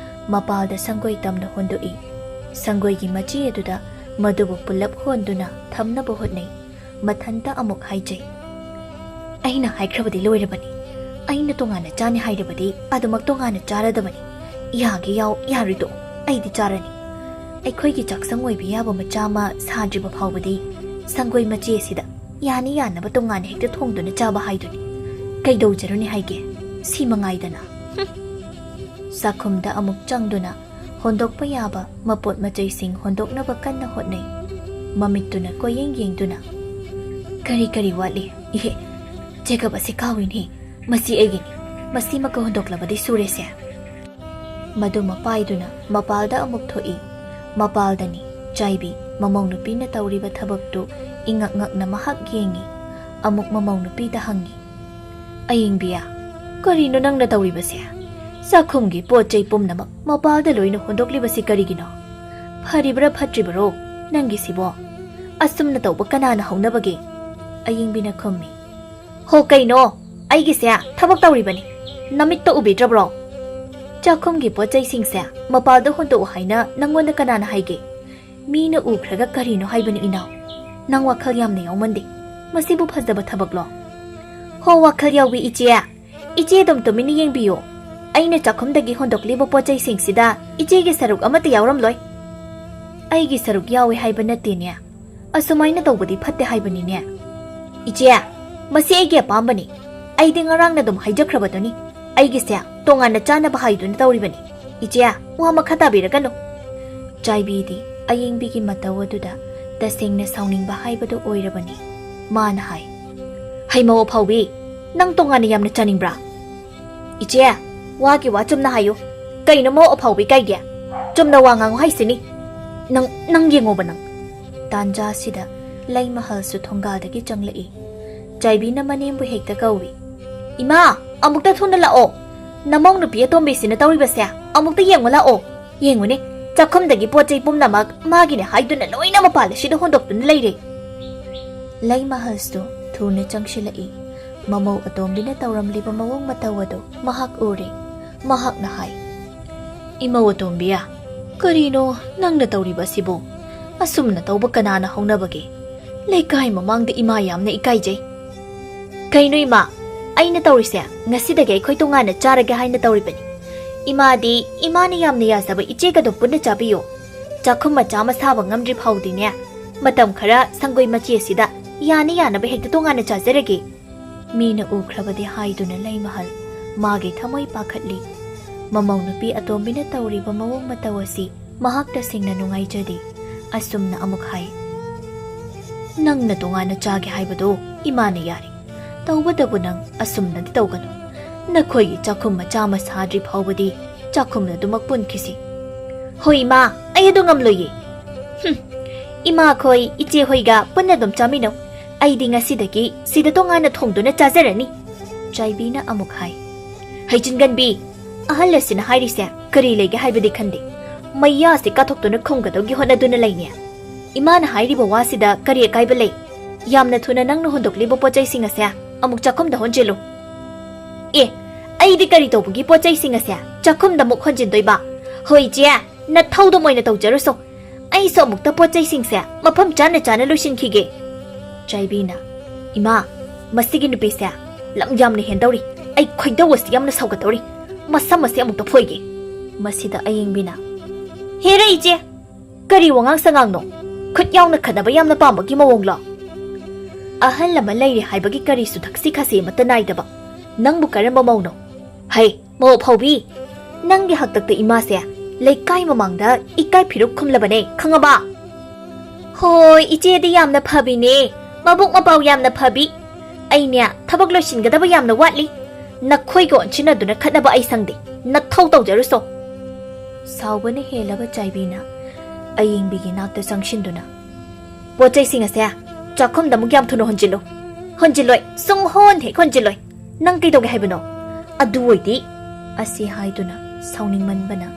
ꯃꯄꯥꯜꯗ ꯁꯪꯒꯣꯏ ꯇꯝꯅ ꯍꯣꯟꯗꯣꯛꯏ꯫ ꯁꯪꯒꯣꯏꯒꯤ ꯃꯆꯤ ꯑꯗꯨꯗ ꯃꯗꯨꯕꯨ ꯄꯨꯂꯞ ꯍꯣꯟꯗꯨꯅ ꯊꯝꯅꯕ ꯍꯣꯠꯅꯩ꯫ ꯃꯊꯟꯇ ꯑꯃꯨꯛ ꯍꯥꯏꯖꯩ, "ꯑꯩꯅ ꯍꯥꯏꯈ꯭ꯔꯕꯗꯤ ꯂꯣꯏꯔꯕꯅꯤ꯫ ꯑꯩꯅ ꯇꯣꯉꯥꯟꯅ ꯆꯥꯅꯤ ꯍꯥꯏꯔꯕꯗꯤ ꯑꯗꯨꯃꯛ ꯇꯣꯉꯥꯟꯅ ꯆꯥꯔꯗꯕꯅꯤ꯫ ꯌꯥꯒꯦ ꯌꯥꯎ, ꯌꯥꯔꯣꯏ ꯇꯣꯛꯎ, ꯑꯩꯗꯤ ꯆꯥꯔꯅꯤ꯫ ꯑꯩꯈꯣꯏꯒꯤ ꯆꯥꯛꯁꯪ ꯑꯣꯏꯕ ꯌꯥꯕ ꯃꯆꯥ ꯑꯃ ꯁꯥꯗ꯭ꯔꯤꯕ ꯐꯥꯎꯕꯗꯤ ꯁꯪꯒꯣꯏ ꯃꯆꯤ ꯑꯁꯤꯗ ꯌꯥꯅꯤ ꯌꯥꯅꯕ ꯇꯣꯉꯥꯟꯅ ꯍꯦꯛꯇ ꯊꯣꯡꯗꯨꯅ ꯆꯥꯕ ꯍꯥꯏꯗꯨꯅꯤ꯫ ꯀꯩꯗꯧꯖꯔꯨꯅꯤ ꯍꯥꯏꯒꯦ? ꯁꯤ ꯃꯉꯥꯏꯗꯅ꯫" ꯍꯨꯝ꯫ ꯆꯥꯛꯈꯨꯝꯗ ꯑꯃꯨꯛ ꯆꯪꯗꯨꯅ ꯍꯣꯟꯗꯣꯛꯄ ꯌꯥꯕ ꯃꯄꯣꯠ ꯃꯆꯩꯁꯤꯡ ꯍꯣꯟꯗꯣꯛꯅꯕ ꯀꯟꯅ ꯍꯣꯠꯅꯩ꯫ ꯃꯃꯤꯠꯇꯨꯅ ꯀꯣꯏꯌꯦꯡ ꯌꯦꯡꯗꯨꯅ, "ꯀꯔꯤ ꯀꯔꯤ ꯋꯥꯠꯂꯤ? ꯏꯍꯦ, ꯖꯦꯀꯕ ꯑꯁꯤ ꯀꯥꯎꯏꯅꯦ꯫ ꯃꯁꯤ ꯑꯩꯒꯤꯅꯤ꯫ ꯃꯁꯤꯃꯛꯀ ꯍꯨꯟꯗꯣꯛꯂꯕꯗꯤ ꯁꯨꯔꯦꯁꯦ꯫" ꯃꯗꯨꯃ ꯄꯥꯏꯗꯨꯅ ꯃꯄꯥꯜꯗ ꯑꯃꯨꯛ ꯊꯣꯛꯏ꯫ ꯃꯄꯥꯜꯗꯅꯤ ꯆꯥꯏꯕꯤ꯫ ꯃꯃꯧ ꯅꯨꯄꯤꯅ ꯇꯧꯔꯤꯕ ꯊꯕꯛꯇꯨ ꯏꯉꯛ ꯉꯛꯅ ꯃꯍꯥꯛ ꯌꯦꯡꯏ꯫ ꯑꯃꯨꯛ ꯃꯃꯧ ꯅꯨꯄꯤꯗ ꯍꯪꯏ, "ꯑꯌꯤꯡꯕꯤꯌꯥ, ꯀꯔꯤꯅꯣ ꯅꯪꯅ ꯇꯧꯔꯤꯕꯁꯦ? ꯆꯥꯛꯈꯨꯝꯒꯤ ꯄꯣꯠ ꯆꯩ ꯄꯨꯝꯅꯃꯛ ꯃꯄꯥꯜꯗ ꯂꯣꯏꯅ ꯍꯨꯟꯗꯣꯛꯂꯤꯕꯁꯤ ꯀꯔꯤꯒꯤꯅꯣ? ꯐꯔꯤꯕ꯭ꯔꯥ ꯐꯠꯇ꯭ꯔꯤꯕꯔꯣ ꯅꯪꯒꯤꯁꯤꯕꯣ? ꯑꯁꯨꯝꯅ ꯇꯧꯕ ꯀꯅꯥꯅ ꯍꯧꯅꯕꯒꯦ?" ꯑꯌꯤꯡꯕꯤꯅ ꯈꯨꯝꯃꯤ, "ꯍꯣ ꯀꯩꯅꯣ, ꯑꯩꯒꯤꯁꯦ ꯊꯕꯛ ꯇꯧꯔꯤꯕꯅꯤ꯫ ꯅꯃꯤꯠꯇ ꯎꯕꯤꯗ꯭ꯔꯕ꯭ꯔꯣ? ꯆꯥꯛꯈꯨꯝꯒꯤ ꯄꯣꯠ ꯆꯩꯁꯤꯡꯁꯦ ꯃꯄꯥꯜꯗ ꯍꯨꯟꯗꯣꯛꯎ ꯍꯥꯏꯅ ꯅꯪꯉꯣꯟꯗ ꯀꯅꯥꯅ ꯍꯥꯏꯒꯦ? ꯃꯤꯅ ꯎꯈ꯭ꯔꯒ ꯀꯔꯤꯅꯣ ꯍꯥꯏꯕꯅꯤ ꯏꯅꯥꯎ꯫ ꯅꯪ ꯋꯥꯈꯜ ꯌꯥꯝꯅ ꯌꯥꯎꯃꯟꯗꯦ꯫ ꯃꯁꯤꯕꯨ ꯐꯖꯕ ꯊꯕꯛꯂꯣ?" "ꯍꯣ, ꯋꯥꯈꯜ ꯌꯥꯎꯏ ꯏꯆꯦ꯫ ꯏꯆꯦ ꯑꯗꯨꯝ ꯇꯨꯃꯤꯟꯅ ꯌꯦꯡꯕꯤꯌꯨ꯫ ꯑꯩꯅ ꯆꯥꯛꯈꯨꯝꯗꯒꯤ ꯍꯨꯟꯗꯣꯛꯂꯤꯕ ꯄꯣꯠ ꯆꯩꯁꯤꯡꯁꯤꯗ ꯏꯆꯦꯒꯤ ꯁꯔꯨꯛ ꯑꯃꯠꯇ ꯌꯥꯎꯔꯝꯂꯣꯏ꯫" "ꯑꯩꯒꯤ ꯁꯔꯨꯛ ꯌꯥꯎꯏ ꯍꯥꯏꯕ ꯅꯠꯇꯦꯅꯦ꯫ ꯑꯁꯨꯃꯥꯏꯅ ꯇꯧꯕꯗꯤ ꯐꯠꯇꯦ ꯍꯥꯏꯕꯅꯤꯅꯦ꯫" "ꯏꯆꯦ, ꯃꯁꯤ ꯑꯩꯒꯤ ꯑꯄꯥꯝꯕꯅꯤ꯫ ꯑꯩꯗꯤ ꯉꯔꯥꯡꯅ ꯑꯗꯨꯝ ꯍꯥꯏꯖꯈ꯭ꯔꯕꯗꯨꯅꯤ꯫ ꯑꯩꯒꯤꯁꯦ ꯇꯣꯉꯥꯟꯅ ꯆꯥꯅꯕ ꯍꯥꯏꯗꯨꯅ ꯇꯧꯔꯤꯕꯅꯤ꯫ ꯏꯆꯦ, ꯋꯥ ꯃꯈꯥ ꯇꯥꯕꯤꯔꯒꯅꯨ꯫" ꯆꯥꯏꯕꯤꯗꯤ ꯑꯌꯤꯡꯕꯤꯒꯤ ꯃꯇꯧ ꯑꯗꯨꯗ ꯇꯁꯦꯡꯅ ꯁꯥꯎꯅꯤꯡꯕ ꯍꯥꯏꯕꯗꯨ ꯑꯣꯏꯔꯕꯅꯤ꯫ ꯃꯥꯅ ꯍꯥꯏ, "ꯍꯩꯃꯧ ꯑꯐꯥꯎꯕꯤ, ꯅꯪ ꯇꯣꯉꯥꯟꯅ ꯌꯥꯝꯅ ꯆꯥꯅꯤꯡꯕ꯭ꯔꯥ?" "ꯏꯆꯦ, ꯋꯥꯒꯤ ꯋꯥ ꯆꯨꯝꯅ ꯍꯥꯏꯌꯨ꯫ ꯀꯩꯅꯣ ꯃꯧ ꯑꯐꯥꯎꯕꯤ ꯀꯥꯏꯒꯦ? ꯆꯨꯝꯅ ꯋꯥ ꯉꯥꯡꯉꯨ ꯍꯥꯏꯁꯤꯅꯤ꯫ ꯅꯪ, ꯅꯪ ꯌꯦꯡꯉꯣꯕ ꯅꯪ꯫" ꯇꯥꯟꯖꯥ ꯑꯁꯤꯗ ꯂꯩꯃꯍꯜꯁꯨ ꯊꯣꯡꯒꯥꯜꯗꯒꯤ ꯆꯪꯂꯛꯏ꯫ ꯆꯥꯏꯕꯤꯅ ꯃꯅꯦꯝꯕꯨ ꯍꯦꯛꯇ ꯀꯧꯏ, "ꯏꯃꯥ, ꯑꯃꯨꯛꯇ ꯊꯨꯅ ꯂꯥꯛꯑꯣ꯫ ꯅꯃꯧ ꯅꯨꯄꯤ ꯑꯇꯣꯝꯕꯤꯁꯤꯅ ꯇꯧꯔꯤꯕꯁꯦ ꯑꯃꯨꯛꯇ ꯌꯦꯡꯉꯨ ꯂꯥꯛꯑꯣ꯫ ꯌꯦꯡꯉꯨꯅꯦ, ꯆꯥꯛꯈꯨꯝꯗꯒꯤ ꯄꯣꯠ ꯆꯩ ꯄꯨꯝꯅꯃꯛ ꯃꯥꯒꯤꯅꯦ ꯍꯥꯏꯗꯨꯅ ꯂꯣꯏꯅ ꯃꯄꯥꯜ ꯑꯁꯤꯗ ꯍꯨꯟꯗꯣꯛꯇꯨꯅ ꯂꯩꯔꯦ꯫" ꯂꯩꯃꯍꯜꯁꯨ ꯊꯨꯅ ꯆꯪꯁꯤꯜꯂꯛꯏ꯫ ꯃꯃꯧ ꯑꯇꯣꯝꯕꯤꯅ ꯇꯧꯔꯝꯂꯤꯕ ꯃꯑꯣꯡ ꯃꯇꯧ ꯑꯗꯨ ꯃꯍꯥꯛ ꯎꯔꯦ꯫ ꯃꯍꯥꯛꯅ ꯍꯥꯏ, "ꯏꯃꯧ ꯑꯇꯣꯝꯕꯤ, ꯀꯔꯤꯅꯣ ꯅꯪꯅ ꯇꯧꯔꯤꯕ ꯑꯁꯤꯕꯨ? ꯑꯁꯨꯝꯅ ꯇꯧꯕ ꯀꯅꯥꯅ ꯍꯧꯅꯕꯒꯦ? ꯂꯩꯀꯥꯏ ꯃꯃꯥꯡꯗ ꯏꯃꯥ ꯌꯥꯝꯅ ꯏꯀꯥꯏꯖꯩ꯫" "ꯀꯩꯅꯣ ꯏꯃꯥ, ꯑꯩꯅ ꯇꯧꯔꯤꯁꯦ ꯉꯁꯤꯗꯒꯤ ꯑꯩꯈꯣꯏ ꯇꯣꯉꯥꯟꯅ ꯆꯥꯔꯒꯦ ꯍꯥꯏꯅ ꯇꯧꯔꯤꯕꯅꯤ꯫ ꯏꯃꯥꯗꯤ ꯏꯃꯥꯅ ꯌꯥꯝꯅ ꯌꯥꯖꯕ ꯏꯆꯦꯒ ꯑꯗꯨꯝ ꯄꯨꯟꯅ ꯆꯥꯕꯤꯌꯨ꯫ ꯆꯥꯛꯈꯨꯝ ꯃꯆꯥ ꯑꯃ ꯁꯥꯕ ꯉꯝꯗ꯭ꯔꯤ ꯐꯥꯎꯗꯤꯅꯦ, ꯃꯇꯝ ꯈꯔ ꯁꯪꯒꯣꯏ ꯃꯆꯤ ꯑꯁꯤꯗ ꯌꯥꯅ ꯌꯥꯅꯕ ꯍꯦꯛꯇ ꯇꯣꯉꯥꯟꯅ ꯆꯥꯖꯔꯒꯦ꯫" ꯃꯤꯅ ꯎꯈ꯭ꯔꯕꯗꯤ ꯍꯥꯏꯗꯨꯅ ꯂꯩꯃꯍꯜ ꯃꯥꯒꯤ ꯊꯃꯣꯏ ꯄꯥꯈꯠꯂꯤ꯫ ꯃꯃꯧ ꯅꯨꯄꯤ ꯑꯇꯣꯝꯕꯤꯅ ꯇꯧꯔꯤꯕ ꯃꯑꯣꯡ ꯃꯇꯧ ꯑꯁꯤ ꯃꯍꯥꯛ ꯇꯁꯦꯡꯅ ꯅꯨꯡꯉꯥꯏꯖꯗꯦ꯫ ꯑꯁꯨꯝꯅ ꯑꯃꯨꯛ ꯍꯥꯏ, "ꯅꯪꯅ ꯇꯣꯉꯥꯟꯅ ꯆꯥꯒꯦ ꯍꯥꯏꯕꯗꯣ ꯏꯃꯥꯅ ꯌꯥꯔꯦ꯫ ꯇꯧꯕꯇꯕꯨ ꯅꯪ ꯑꯁꯨꯝꯅꯗꯤ ꯇꯧꯒꯅꯨ꯫ ꯅꯈꯣꯏꯒꯤ ꯆꯥꯛꯈꯨꯝ ꯃꯆꯥ ꯑꯃ ꯁꯥꯗ꯭ꯔꯤ ꯐꯥꯎꯕꯗꯤ ꯆꯥꯛꯈꯨꯝꯗ ꯑꯗꯨꯃꯛ ꯄꯨꯟꯈꯤꯁꯤ꯫" "ꯍꯣꯏ ꯏꯃꯥ, ꯑꯩ ꯑꯗꯨ ꯉꯝꯂꯣꯏꯌꯦ꯫" "ꯍꯨꯝ, ꯏꯃꯥꯈꯣꯏ ꯏꯆꯦꯍꯣꯏꯒ ꯄꯨꯟꯅ ꯑꯗꯨꯝ ꯆꯥꯃꯤꯟꯅꯧ꯫ ꯑꯩꯗꯤ ꯉꯁꯤꯗꯒꯤ ꯁꯤꯗ ꯇꯣꯉꯥꯟꯅ ꯊꯣꯡꯗꯨꯅ ꯆꯥꯖꯔꯅꯤ꯫" ꯆꯥꯏꯕꯤꯅ ꯑꯃꯨꯛ ꯍꯥꯏ꯫ "ꯍꯩꯖꯤꯟꯒꯟꯕꯤ, ꯑꯍꯜ ꯑꯁꯤꯅ ꯍꯥꯏꯔꯤꯁꯦ ꯀꯔꯤ ꯂꯩꯒꯦ ꯍꯥꯏꯕꯗꯤ ꯈꯟꯗꯦ꯫ ꯃꯩꯌꯥꯁꯦ ꯀꯥꯊꯣꯛꯇꯨꯅ ꯈꯨꯝꯒꯗꯧꯒꯤ ꯍꯣꯠꯅꯗꯨꯅ ꯂꯩꯅꯦ꯫ ꯏꯃꯥꯅ ꯍꯥꯏꯔꯤꯕ ꯋꯥꯁꯤꯗ ꯀꯔꯤ ꯑꯀꯥꯏꯕ ꯂꯩ? ꯌꯥꯝꯅ ꯊꯨꯅ ꯅꯪꯅ ꯍꯨꯟꯗꯣꯛꯂꯤꯕ ꯄꯣꯠꯆꯩꯁꯤꯡ ꯑꯁꯦ ꯑꯃꯨꯛ ꯆꯥꯛꯈꯨꯝꯗ ꯍꯣꯟꯖꯤꯜꯂꯨ꯫" "ꯑꯦ, ꯑꯩꯗꯤ ꯀꯔꯤ ꯇꯧꯕꯒꯤ ꯄꯣꯠꯆꯩꯁꯤꯡ ꯑꯁꯦ ꯆꯥꯛꯈꯨꯝꯗ ꯑꯃꯨꯛ ꯍꯣꯟꯖꯤꯟꯗꯣꯏꯕ? ꯍꯣꯏ ꯏꯆꯦ, ꯅꯊꯧꯗꯨꯝ ꯑꯣꯏꯅ ꯇꯧꯖꯔꯨꯁꯣ꯫ ꯑꯩꯁꯨ ꯑꯃꯨꯛꯇ ꯄꯣꯠꯆꯩꯁꯤꯡꯁꯦ ꯃꯐꯝ ꯆꯥꯅ ꯆꯥꯅ ꯂꯣꯏꯁꯤꯟꯈꯤꯒꯦ꯫" ꯆꯥꯏꯕꯤꯅ, "ꯏꯃꯥ, ꯃꯁꯤꯒꯤ ꯅꯨꯄꯤꯁꯦ ꯂꯝ ꯌꯥꯝꯅ ꯍꯦꯟꯗꯧꯔꯤ꯫ ꯑꯩ ꯈꯣꯏꯗꯧ ꯑꯁꯤ ꯌꯥꯝꯅ ꯁꯧꯒꯠꯇꯧꯔꯤ꯫ ꯃꯁꯝ ꯑꯁꯤ ꯑꯃꯨꯛꯇ ꯐꯣꯏꯒꯦ꯫" ꯃꯁꯤꯗ ꯑꯌꯦꯡꯕꯤꯅ, "ꯍꯦꯔꯥ ꯏꯆꯦ, ꯀꯔꯤ ꯋꯥꯉꯥꯡ ꯁꯉꯥꯡꯅꯣ? ꯈꯨꯠ ꯌꯥꯎꯅ ꯈꯠꯅꯕ ꯌꯥꯝꯅ ꯄꯥꯝꯕꯒꯤ ꯃꯑꯣꯡꯂꯣ? ꯑꯍꯜ ꯑꯃ ꯂꯩꯔꯦ ꯍꯥꯏꯕꯒꯤ ꯀꯔꯤꯁꯨ ꯊꯛꯁꯤ ꯈꯥꯁꯤ ꯑꯃꯠꯇ ꯅꯥꯏꯗꯕ ꯅꯪꯕꯨ ꯀꯔꯝꯕ ꯃꯧꯅꯣ? ꯍꯩ, ꯃꯧ ꯑꯐꯥꯎꯕꯤ, ꯅꯪꯒꯤ ꯍꯥꯛꯇꯛꯇ ꯏꯃꯥꯁꯦ ꯂꯩꯀꯥꯏ ꯃꯃꯥꯡꯗ ꯏꯀꯥꯏ ꯐꯤꯔꯨꯛ ꯈꯨꯝꯂꯕꯅꯦ, ꯈꯪꯉꯕ?" "ꯍꯣꯏ, ꯏꯆꯦꯗꯤ ꯌꯥꯝꯅ ꯐꯕꯤꯅꯦ, ꯃꯕꯨꯛ ꯃꯄꯥꯎ ꯌꯥꯝꯅ ꯐꯕꯤ꯫ ꯑꯩꯅꯦ, ꯊꯕꯛ ꯂꯣꯏꯁꯤꯟꯒꯗꯕ ꯌꯥꯝꯅ ꯋꯥꯠꯂꯤ꯫ ꯅꯈꯣꯏꯒ ꯑꯣꯟꯁꯤꯟꯅꯗꯨꯅ ꯈꯠꯅꯕ ꯑꯩ ꯁꯪꯗꯦ꯫ ꯅꯊꯧ ꯇꯧꯖꯔꯨꯁꯣ꯫" ꯁꯥꯎꯕꯅ ꯍꯦꯜꯂꯕ ꯆꯥꯏꯕꯤꯅ ꯑꯌꯦꯡꯕꯤꯒꯤ ꯅꯥꯛꯇ ꯆꯪꯁꯤꯟꯗꯨꯅ, "ꯄꯣꯠꯆꯩꯁꯤꯡ ꯑꯁꯦ ꯆꯥꯛꯈꯨꯝꯗ ꯑꯃꯨꯛ ꯌꯥꯝ ꯊꯨꯅ ꯍꯣꯟꯖꯤꯜꯂꯨ꯫" "ꯍꯣꯟꯖꯤꯜꯂꯣꯏ, ꯁꯨꯡꯍꯣꯟ ꯍꯦꯛ ꯍꯣꯟꯖꯤꯜꯂꯣꯏ꯫ ꯅꯪ ꯀꯩꯗꯧꯒꯦ ꯍꯥꯏꯕꯅꯣ? ꯑꯗꯨ ꯑꯣꯏꯗꯤ꯫" ꯑꯁꯤ ꯍꯥꯏꯗꯨꯅ ꯁꯥꯎꯅꯤꯡꯃꯟꯕꯅ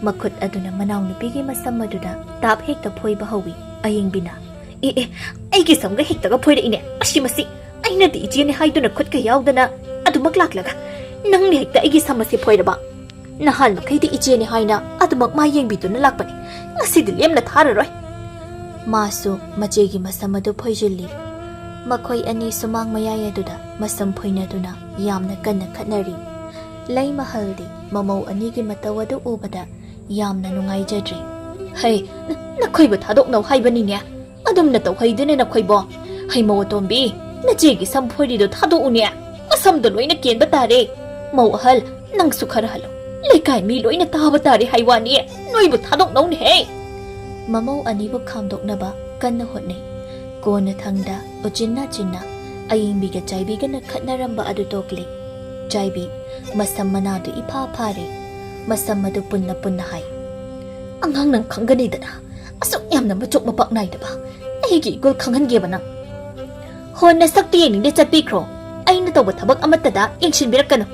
ꯃꯈꯨꯠ ꯑꯗꯨꯅ ꯃꯅꯥꯎꯅꯨꯄꯤꯒꯤ ꯃꯁꯝ ꯑꯗꯨꯗ ꯇꯥꯞ ꯍꯦꯛꯇ ꯐꯣꯏꯕ ꯍꯧꯏ꯫ ꯑꯌꯦꯡꯕꯤꯅ, "ꯑꯦ ꯑꯦ, ꯑꯩꯒꯤ ꯁꯝꯒ ꯍꯦꯛꯇꯒ ꯐꯣꯏꯔꯛꯏꯅꯦ, ꯑꯁꯤ ꯃꯁꯤ! ꯑꯩꯅꯗꯤ ꯏꯆꯦꯅꯦ ꯍꯥꯏꯗꯨꯅ ꯈꯨꯠꯀ ꯌꯥꯎꯗꯅ ꯑꯗꯨꯃꯛ ꯂꯥꯛꯂꯒ ꯅꯪꯅ ꯍꯦꯛꯇ ꯑꯩꯒꯤ ꯁꯝ ꯑꯁꯤ ꯐꯣꯏꯔꯕ? ꯅꯍꯥꯟ ꯃꯈꯩꯗꯤ ꯏꯆꯦꯅꯦ ꯍꯥꯏꯅ ꯑꯗꯨꯃꯛ ꯃꯥ ꯌꯦꯡꯕꯤꯗꯨꯅ ꯂꯥꯛꯄꯅꯤ, ꯉꯁꯤꯗꯤ ꯂꯦꯝꯅ ꯊꯥꯔꯔꯣꯏ꯫" ꯃꯥꯁꯨ ꯃꯆꯦꯒꯤ ꯃꯁꯝ ꯑꯗꯨ ꯐꯣꯏꯖꯤꯜꯂꯤ꯫ ꯃꯈꯣꯏ ꯑꯅꯤ ꯁꯨꯃꯥꯡ ꯃꯌꯥꯏ ꯑꯗꯨꯗ ꯃꯁꯝ ꯐꯣꯏꯅꯗꯨꯅ ꯌꯥꯝꯅ ꯀꯟꯅ ꯈꯠꯅꯔꯤ꯫ ꯂꯩꯃꯍꯜꯗꯤ ꯃꯃꯧ ꯑꯅꯤꯒꯤ ꯃꯇꯧ ꯑꯗꯨ ꯎꯕꯗ ꯌꯥꯝꯅ ꯅꯨꯡꯉꯥꯏꯖꯗ꯭ꯔꯦ꯫ "ꯍꯩ, ꯅ-, ꯅꯈꯣꯏꯕꯨ ꯊꯥꯗꯣꯛꯅꯧ ꯍꯥꯏꯕꯅꯤꯅꯦ꯫ ꯑꯗꯨꯝꯅ ꯇꯧꯍꯩꯗꯨꯅ ꯅꯈꯣꯏꯕꯣ꯫ ꯍꯩꯃꯧ ꯑꯇꯣꯝꯕꯤ, ꯅꯆꯦꯒꯤ ꯁꯝ ꯐꯣꯏꯔꯤꯗꯣ ꯊꯥꯗꯣꯛꯎꯅꯦ꯫ ꯃꯁꯝꯗꯣ ꯂꯣꯏꯅ ꯀꯦꯟꯕ ꯇꯥꯔꯦ꯫ ꯃꯧ ꯑꯍꯜ, ꯅꯪꯁꯨ ꯈꯔ ꯍꯜꯂꯣ꯫ ꯂꯩꯀꯥꯏ ꯃꯤ ꯂꯣꯏꯅ ꯇꯥꯕ ꯇꯥꯔꯦ ꯍꯥꯏ ꯋꯥꯅꯤ꯫ ꯅꯣꯏꯕꯨ ꯊꯥꯗꯣꯛꯅꯧꯅꯦꯍꯦ꯫" ꯃꯃꯧ ꯑꯅꯤꯕꯨ ꯈꯥꯝꯗꯣꯛꯅꯕ ꯀꯟꯅ ꯍꯣꯠꯅꯩ꯫ ꯀꯣꯟꯅꯊꯪꯗ ꯎꯆꯤꯟ ꯅꯥꯆꯤꯟꯅ ꯑꯌꯤꯡꯕꯤꯒ ꯆꯥꯏꯕꯤꯒꯅ ꯈꯠꯅꯔꯝꯕ ꯑꯗꯨ ꯇꯣꯛꯂꯦ꯫ ꯆꯥꯏꯕꯤ ꯃꯁꯝ ꯃꯅꯥꯗꯨ ꯏꯐꯥ ꯐꯥꯔꯦ꯫ ꯃꯁꯝ ꯑꯗꯨ ꯄꯨꯟꯅ ꯄꯨꯟꯅ ꯍꯥꯏ, "ꯑꯉꯥꯡ, ꯅꯪ ꯈꯪꯒꯅꯤꯗꯅ, ꯑꯁꯨꯛ ꯌꯥꯝꯅ ꯃꯆꯣꯛ ꯃꯄꯥꯛ ꯅꯥꯏꯗꯕ ꯑꯩꯒꯤ ꯏꯒꯨꯜ ꯈꯪꯍꯟꯒꯦꯕ ꯅꯪ꯫ ꯍꯣ, ꯅꯁꯛꯇꯤ ꯌꯦꯡꯅꯤꯡꯗꯦ, ꯆꯠꯄꯤꯈ꯭ꯔꯣ꯫ ꯑꯩꯅ ꯇꯧꯕ ꯊꯕꯛ ꯑꯃꯠꯇꯗ ꯌꯦꯡꯁꯤꯟꯕꯤꯔꯛꯀꯅꯨ꯫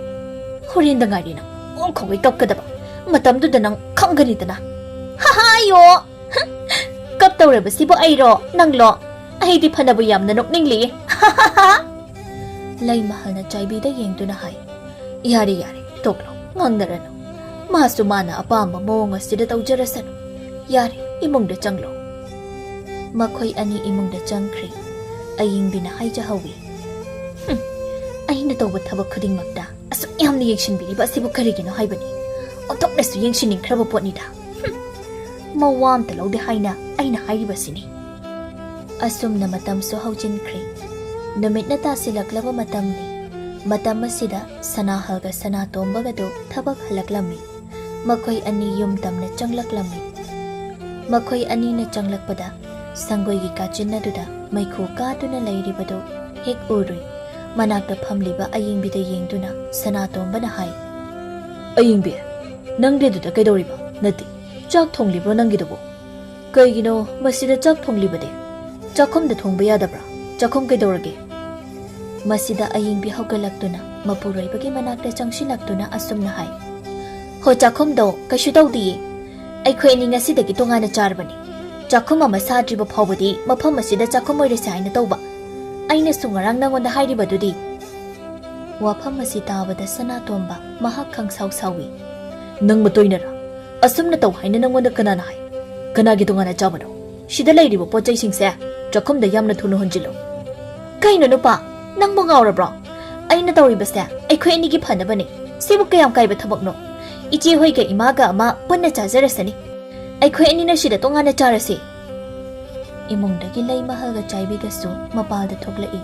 ꯍꯣꯔꯦꯟꯗ ꯉꯥꯏꯔꯦ ꯅꯪ ꯃꯑꯣꯡ ꯈꯣꯡꯒꯩ ꯀꯞꯀꯗꯕ꯫ ꯃꯇꯝꯗꯨꯗ ꯅꯪ ꯈꯪꯒꯅꯤꯗꯅ꯫ ꯍꯥ ꯍꯥ, ꯑꯌꯣ!" ꯀꯞꯇꯧꯔꯕꯁꯤꯕꯨ ꯑꯩꯔꯣ, ꯅꯪꯂꯣ? ꯑꯩꯗꯤ ꯐꯅꯕꯨ ꯌꯥꯝꯅ ꯅꯣꯛꯅꯤꯡꯂꯤꯌꯦ꯫ ꯂꯩꯃꯍꯜꯅ ꯆꯥꯏꯕꯤꯗ ꯌꯦꯡꯗꯨꯅ ꯍꯥꯏ, "ꯌꯥꯔꯦ, ꯌꯥꯔꯦ, ꯇꯣꯛꯂꯣ, ꯉꯥꯡꯅꯔꯅꯨ꯫ ꯃꯥꯁꯨ ꯃꯥꯅ ꯑꯄꯥꯝꯕ ꯃꯑꯣꯡ ꯑꯁꯤꯗ ꯇꯧꯖꯔꯁꯅꯨ꯫ ꯌꯥꯔꯦ, ꯏꯃꯨꯡꯗ ꯆꯪꯂꯣ꯫" ꯃꯈꯣꯏ ꯑꯅꯤ ꯏꯃꯨꯡꯗ ꯆꯪꯈ꯭ꯔꯦ꯫ ꯑꯌꯤꯡꯕꯤꯅ ꯍꯥꯏꯖꯍꯧꯏ, "ꯍꯨꯝ, ꯑꯩꯅ ꯇꯧꯕ ꯊꯕꯛ ꯈꯨꯗꯤꯡꯃꯛꯇ ꯑꯁꯨꯛ ꯌꯥꯝꯅ ꯌꯦꯡꯁꯤꯟꯕꯤꯔꯤꯕ ꯑꯁꯤꯕꯨ ꯀꯔꯤꯒꯤꯅꯣ ꯍꯥꯏꯕꯅꯤ? ꯑꯣꯟꯊꯣꯛꯅꯁꯨ ꯌꯦꯡꯁꯤꯟꯅꯤꯡꯈ꯭ꯔꯕ ꯄꯣꯠꯅꯤꯗ꯫ ꯍꯨꯝ, ꯃꯋꯥ ꯑꯝꯇ ꯂꯧꯗꯦ ꯍꯥꯏꯅ ꯑꯩꯅ ꯍꯥꯏꯔꯤꯕꯁꯤꯅꯤ꯫" ꯑꯁꯨꯝꯅ ꯃꯇꯝꯁꯨ ꯍꯧꯖꯤꯟꯈ꯭ꯔꯦ꯫ ꯅꯨꯃꯤꯠꯅ ꯇꯥꯁꯤꯜꯂꯛꯂꯕ ꯃꯇꯝꯅꯤ꯫ ꯃꯇꯝ ꯑꯁꯤꯗ ꯁꯅꯥꯍꯜꯒ ꯁꯅꯥꯇꯣꯝꯕꯒꯗꯨ ꯊꯕꯛ ꯍꯜꯂꯛꯂꯝꯃꯤ꯫ ꯃꯈꯣꯏ ꯑꯅꯤ ꯌꯨꯝ ꯇꯝꯅ ꯆꯪꯂꯛꯂꯝꯃꯤ꯫ ꯃꯈꯣꯏ ꯑꯅꯤꯅ ꯆꯪꯂꯛꯄꯗ ꯁꯪꯒꯣꯏꯒꯤ ꯀꯥꯆꯤꯟ ꯑꯗꯨꯗ ꯃꯩꯈꯨ ꯀꯥꯗꯨꯅ ꯂꯩꯔꯤꯕꯗꯨ ꯍꯦꯛ ꯎꯔꯨꯏ꯫ ꯃꯅꯥꯛꯇ ꯐꯝꯂꯤꯕ ꯑꯌꯤꯡꯕꯤꯗ ꯌꯦꯡꯗꯨꯅ ꯁꯅꯥꯇꯣꯝꯕꯅ ꯍꯥꯏ, "ꯑꯌꯤꯡꯕꯤ, ꯅꯪꯗꯤ ꯑꯗꯨꯗ ꯀꯩꯗꯧꯔꯤꯕ? ꯅꯠꯇꯦ, ꯆꯥꯛ ꯊꯣꯡꯂꯤꯕ꯭ꯔꯣ ꯅꯪꯒꯤꯗꯨꯕꯨ? ꯀꯩꯒꯤꯅꯣ ꯃꯁꯤꯗ ꯆꯥꯛ ꯊꯣꯡꯂꯤꯕꯗꯤ? ꯆꯥꯛꯈꯨꯝꯗ ꯊꯣꯡꯕ ꯌꯥꯗꯕ꯭ꯔꯥ? ꯆꯥꯛꯈꯨꯝ ꯀꯩꯗꯧꯔꯒꯦ?" ꯃꯁꯤꯗ ꯑꯌꯤꯡꯕꯤ ꯍꯧꯒꯠꯂꯛꯇꯨꯅ ꯃꯄꯨꯔꯣꯏꯕꯒꯤ ꯃꯅꯥꯛꯇ ꯆꯪꯁꯤꯜꯂꯛꯇꯨꯅ ꯑꯁꯨꯝꯅ ꯍꯥꯏ, "ꯍꯣ, ꯆꯥꯛꯈꯨꯝꯗꯣ ꯀꯩꯁꯨ ꯇꯧꯗꯤꯌꯦ꯫ ꯑꯩꯈꯣꯏ ꯑꯅꯤ ꯉꯁꯤꯗꯒꯤ ꯇꯣꯉꯥꯟꯅ ꯆꯥꯔꯕꯅꯤ꯫ ꯆꯥꯛꯈꯨꯝ ꯑꯃ ꯁꯥꯗ꯭ꯔꯤꯕ ꯐꯥꯎꯕꯗꯤ ꯃꯐꯝ ꯑꯁꯤꯗ ꯆꯥꯛꯈꯨꯝ ꯑꯣꯏꯔꯁꯦ ꯍꯥꯏꯅ ꯇꯧꯕ꯫ ꯑꯩꯅꯁꯨ ꯉꯔꯥꯡ ꯅꯉꯣꯟꯗ ꯍꯥꯏꯔꯤꯕꯗꯨꯗꯤ꯫" ꯋꯥꯐꯝ ꯑꯁꯤ ꯇꯥꯕꯗ ꯁꯅꯥꯇꯣꯝꯕ ꯃꯍꯥꯛ ꯈꯪꯁꯥꯎ ꯁꯥꯎꯏ꯫ "ꯅꯪ ꯃꯇꯣꯏꯅꯔꯥ? ꯑꯁꯨꯝꯅ ꯇꯧ ꯍꯥꯏꯅ ꯅꯪꯉꯣꯟꯗ ꯀꯅꯥꯅ ꯍꯥꯏ? ꯀꯅꯥꯒꯤ ꯇꯣꯉꯥꯟꯅ ꯆꯥꯕꯅꯣ? ꯁꯤꯗ ꯂꯩꯔꯤꯕ ꯄꯣꯠ ꯆꯩꯁꯤꯡꯁꯦ ꯆꯥꯛꯈꯨꯝꯗ ꯌꯥꯝꯅ ꯊꯨꯅ ꯍꯣꯟꯖꯤꯜꯂꯨ꯫" "ꯀꯩꯅꯣ ꯅꯨꯄꯥ, ꯅꯪꯕꯨ ꯉꯥꯎꯔꯕ꯭ꯔꯣ? ꯑꯩꯅ ꯇꯧꯔꯤꯕꯁꯦ ꯑꯩꯈꯣꯏ ꯑꯅꯤꯒꯤ ꯐꯅꯕꯅꯦ꯫ ꯁꯤꯕꯨ ꯀꯌꯥꯝ ꯀꯥꯏꯕ ꯊꯕꯛꯅꯣ? ꯏꯆꯦ ꯍꯣꯏꯒ ꯏꯃꯥꯒ ꯑꯃ ꯄꯨꯟꯅ ꯆꯥꯖꯔꯁꯅꯤ꯫ ꯑꯩꯈꯣꯏ ꯑꯅꯤꯅ ꯁꯤꯗ ꯇꯣꯉꯥꯟꯅ ꯆꯥꯔꯁꯤ꯫" ꯏꯃꯨꯡꯗꯒꯤ ꯂꯩꯃꯍꯜꯒ ꯆꯥꯏꯕꯤꯒꯁꯨ ꯃꯄꯥꯜꯗ ꯊꯣꯛꯂꯛꯏ꯫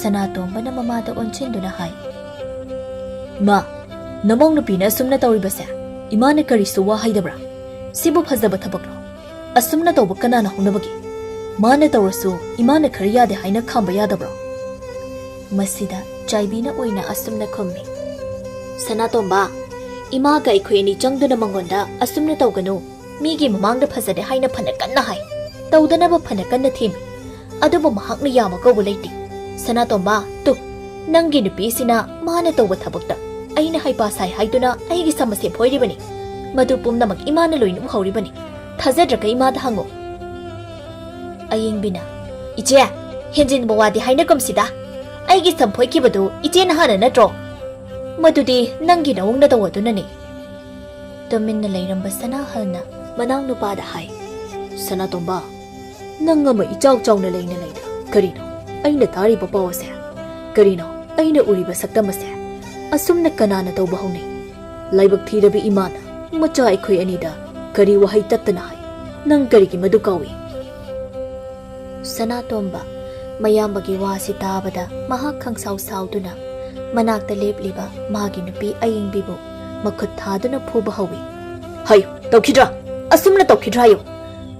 ꯁꯅꯥꯇꯣꯝꯕꯅ ꯃꯃꯥꯗ ꯑꯣꯟꯁꯤꯟꯗꯨꯅ ꯍꯥꯏ, "ꯃꯥ, ꯅꯃꯧ ꯅꯨꯄꯤꯅ ꯑꯁꯨꯝꯅ ꯇꯧꯔꯤꯕꯁꯦ ꯏꯃꯥꯅ ꯀꯔꯤꯁꯨ ꯋꯥ ꯍꯥꯏꯗꯕ꯭ꯔꯥ? ꯁꯤꯕꯨ ꯐꯖꯕ ꯊꯕꯛꯂꯣ? ꯑꯁꯨꯝꯅ ꯇꯧꯕ ꯀꯅꯥꯅ ꯍꯧꯅꯕꯒꯦ? ꯃꯥꯅ ꯇꯧꯔꯁꯨ ꯏꯃꯥꯅ ꯈꯔ ꯌꯥꯗꯦ ꯍꯥꯏꯅ ꯈꯥꯝꯕ ꯌꯥꯗꯕ꯭ꯔꯣ? ꯃꯁꯤꯗ ꯆꯥꯏꯕꯤꯅ ꯑꯣꯏꯅ ꯑꯁꯨꯝꯅ ꯈꯨꯝꯃꯤ꯫ ꯁꯅꯥꯇꯣꯝꯕ, ꯏꯃꯥꯒ ꯑꯩꯈꯣꯏ ꯑꯅꯤ ꯆꯪꯗꯨꯅ ꯃꯉꯣꯟꯗ ꯑꯁꯨꯝꯅ ꯇꯧꯒꯅꯨ, ꯃꯤꯒꯤ ꯃꯃꯥꯡꯗ ꯐꯖꯗꯦ ꯍꯥꯏꯅ ꯐꯅ ꯀꯟꯅ ꯍꯥꯏ, ꯇꯧꯗꯅꯕ ꯐꯅ ꯀꯟꯅ ꯊꯦꯝꯃꯤ, ꯑꯗꯨꯕꯨ ꯃꯍꯥꯛꯅ ꯌꯥꯕ ꯀꯧꯕ ꯂꯩꯇꯦ꯫ ꯁꯅꯥꯇꯣꯝꯕ, ꯇꯨ, ꯅꯪꯒꯤ ꯅꯨꯄꯤꯁꯤꯅ ꯃꯥꯅ ꯇꯧꯕ ꯊꯕꯛꯇ ꯑꯩꯅ ꯍꯩꯄꯥ ꯁꯥꯏ ꯍꯥꯏꯗꯨꯅ ꯑꯩꯒꯤ ꯁꯝ ꯑꯁꯦ ꯐꯣꯏꯔꯤꯕꯅꯤ꯫ ꯃꯗꯨ ꯄꯨꯝꯅꯃꯛ ꯏꯃꯥꯅ ꯂꯣꯏꯅ ꯎꯍꯧꯔꯤꯕꯅꯤ꯫ ꯊꯥꯖꯗ꯭ꯔꯒ ꯏꯃꯥꯗ ꯍꯪꯉꯨ꯫ ꯑꯌꯤꯡꯕꯤꯅ, ꯏꯆꯦ, ꯍꯦꯟꯖꯤꯟꯕ ꯋꯥꯗꯤ ꯍꯥꯏꯅꯒꯨꯝꯁꯤꯗ꯫ ꯑꯩꯒꯤ ꯁꯝ ꯐꯣꯏꯈꯤꯕꯗꯨ ꯏꯆꯦꯅ ꯍꯥꯟꯅ ꯅꯠꯇ꯭ꯔꯣ? ꯃꯗꯨꯗꯤ ꯅꯪꯒꯤ ꯅꯋꯨꯡꯅ ꯇꯧ ꯑꯗꯨꯅꯅꯤ꯫ ꯇꯨꯃꯤꯟꯅ ꯂꯩꯔꯝꯕ ꯁꯅꯥꯍꯜꯅ ꯃꯅꯥꯎꯅꯨꯄꯥꯗ ꯍꯥꯏ, ꯁꯅꯥꯇꯣꯝꯕ, ꯅꯪ ꯑꯃ ꯏꯆꯥꯎ ꯆꯥꯎꯅ ꯂꯩꯅ ꯂꯩꯗ꯫ ꯀꯔꯤꯅꯣ ꯑꯩꯅ ꯇꯥꯔꯤꯕ ꯄꯥꯎ ꯑꯁꯦ? ꯀꯔꯤꯅꯣ ꯑꯩꯅ ꯎꯔꯤꯕ ꯁꯛꯇꯝ ꯑꯁꯦ? ꯑꯁꯨꯝꯅ ꯀꯅꯥꯅ ꯇꯧꯕ ꯍꯧꯅꯩ? ꯂꯥꯏꯕꯛ ꯊꯤꯔꯕꯤ ꯏꯃꯥꯅ ꯃꯆꯥ ꯑꯩꯈꯣꯏ ꯑꯅꯤꯗ ꯀꯔꯤ ꯋꯥꯍꯩ ꯇꯠꯇꯅ ꯍꯥꯏ? ꯅꯪ ꯀꯔꯤꯒꯤ ꯃꯗꯨ ꯀꯥꯎꯏ? ꯁꯅꯥꯇꯣꯝꯕ, ꯃꯌꯥꯝꯕꯒꯤ ꯋꯥꯁꯤ ꯇꯥꯕꯗ ꯃꯍꯥꯛ ꯈꯪꯁꯥꯎ ꯁꯥꯎꯗꯨꯅ ꯃꯅꯥꯛꯇ ꯂꯦꯞꯂꯤꯕ ꯃꯥꯒꯤ ꯅꯨꯄꯤ ꯑꯌꯤꯡꯕꯤꯕꯨ ꯃꯈꯨꯠ ꯊꯥꯗꯨꯅ ꯐꯨꯕ ꯍꯧꯏ꯫ ꯍꯥꯏꯌꯨ, ꯇꯧꯈꯤꯗ꯭ꯔꯥ? ꯑꯁꯨꯝꯅ ꯇꯧꯈꯤꯗ꯭ꯔꯥ ꯍꯥꯏꯌꯨ꯫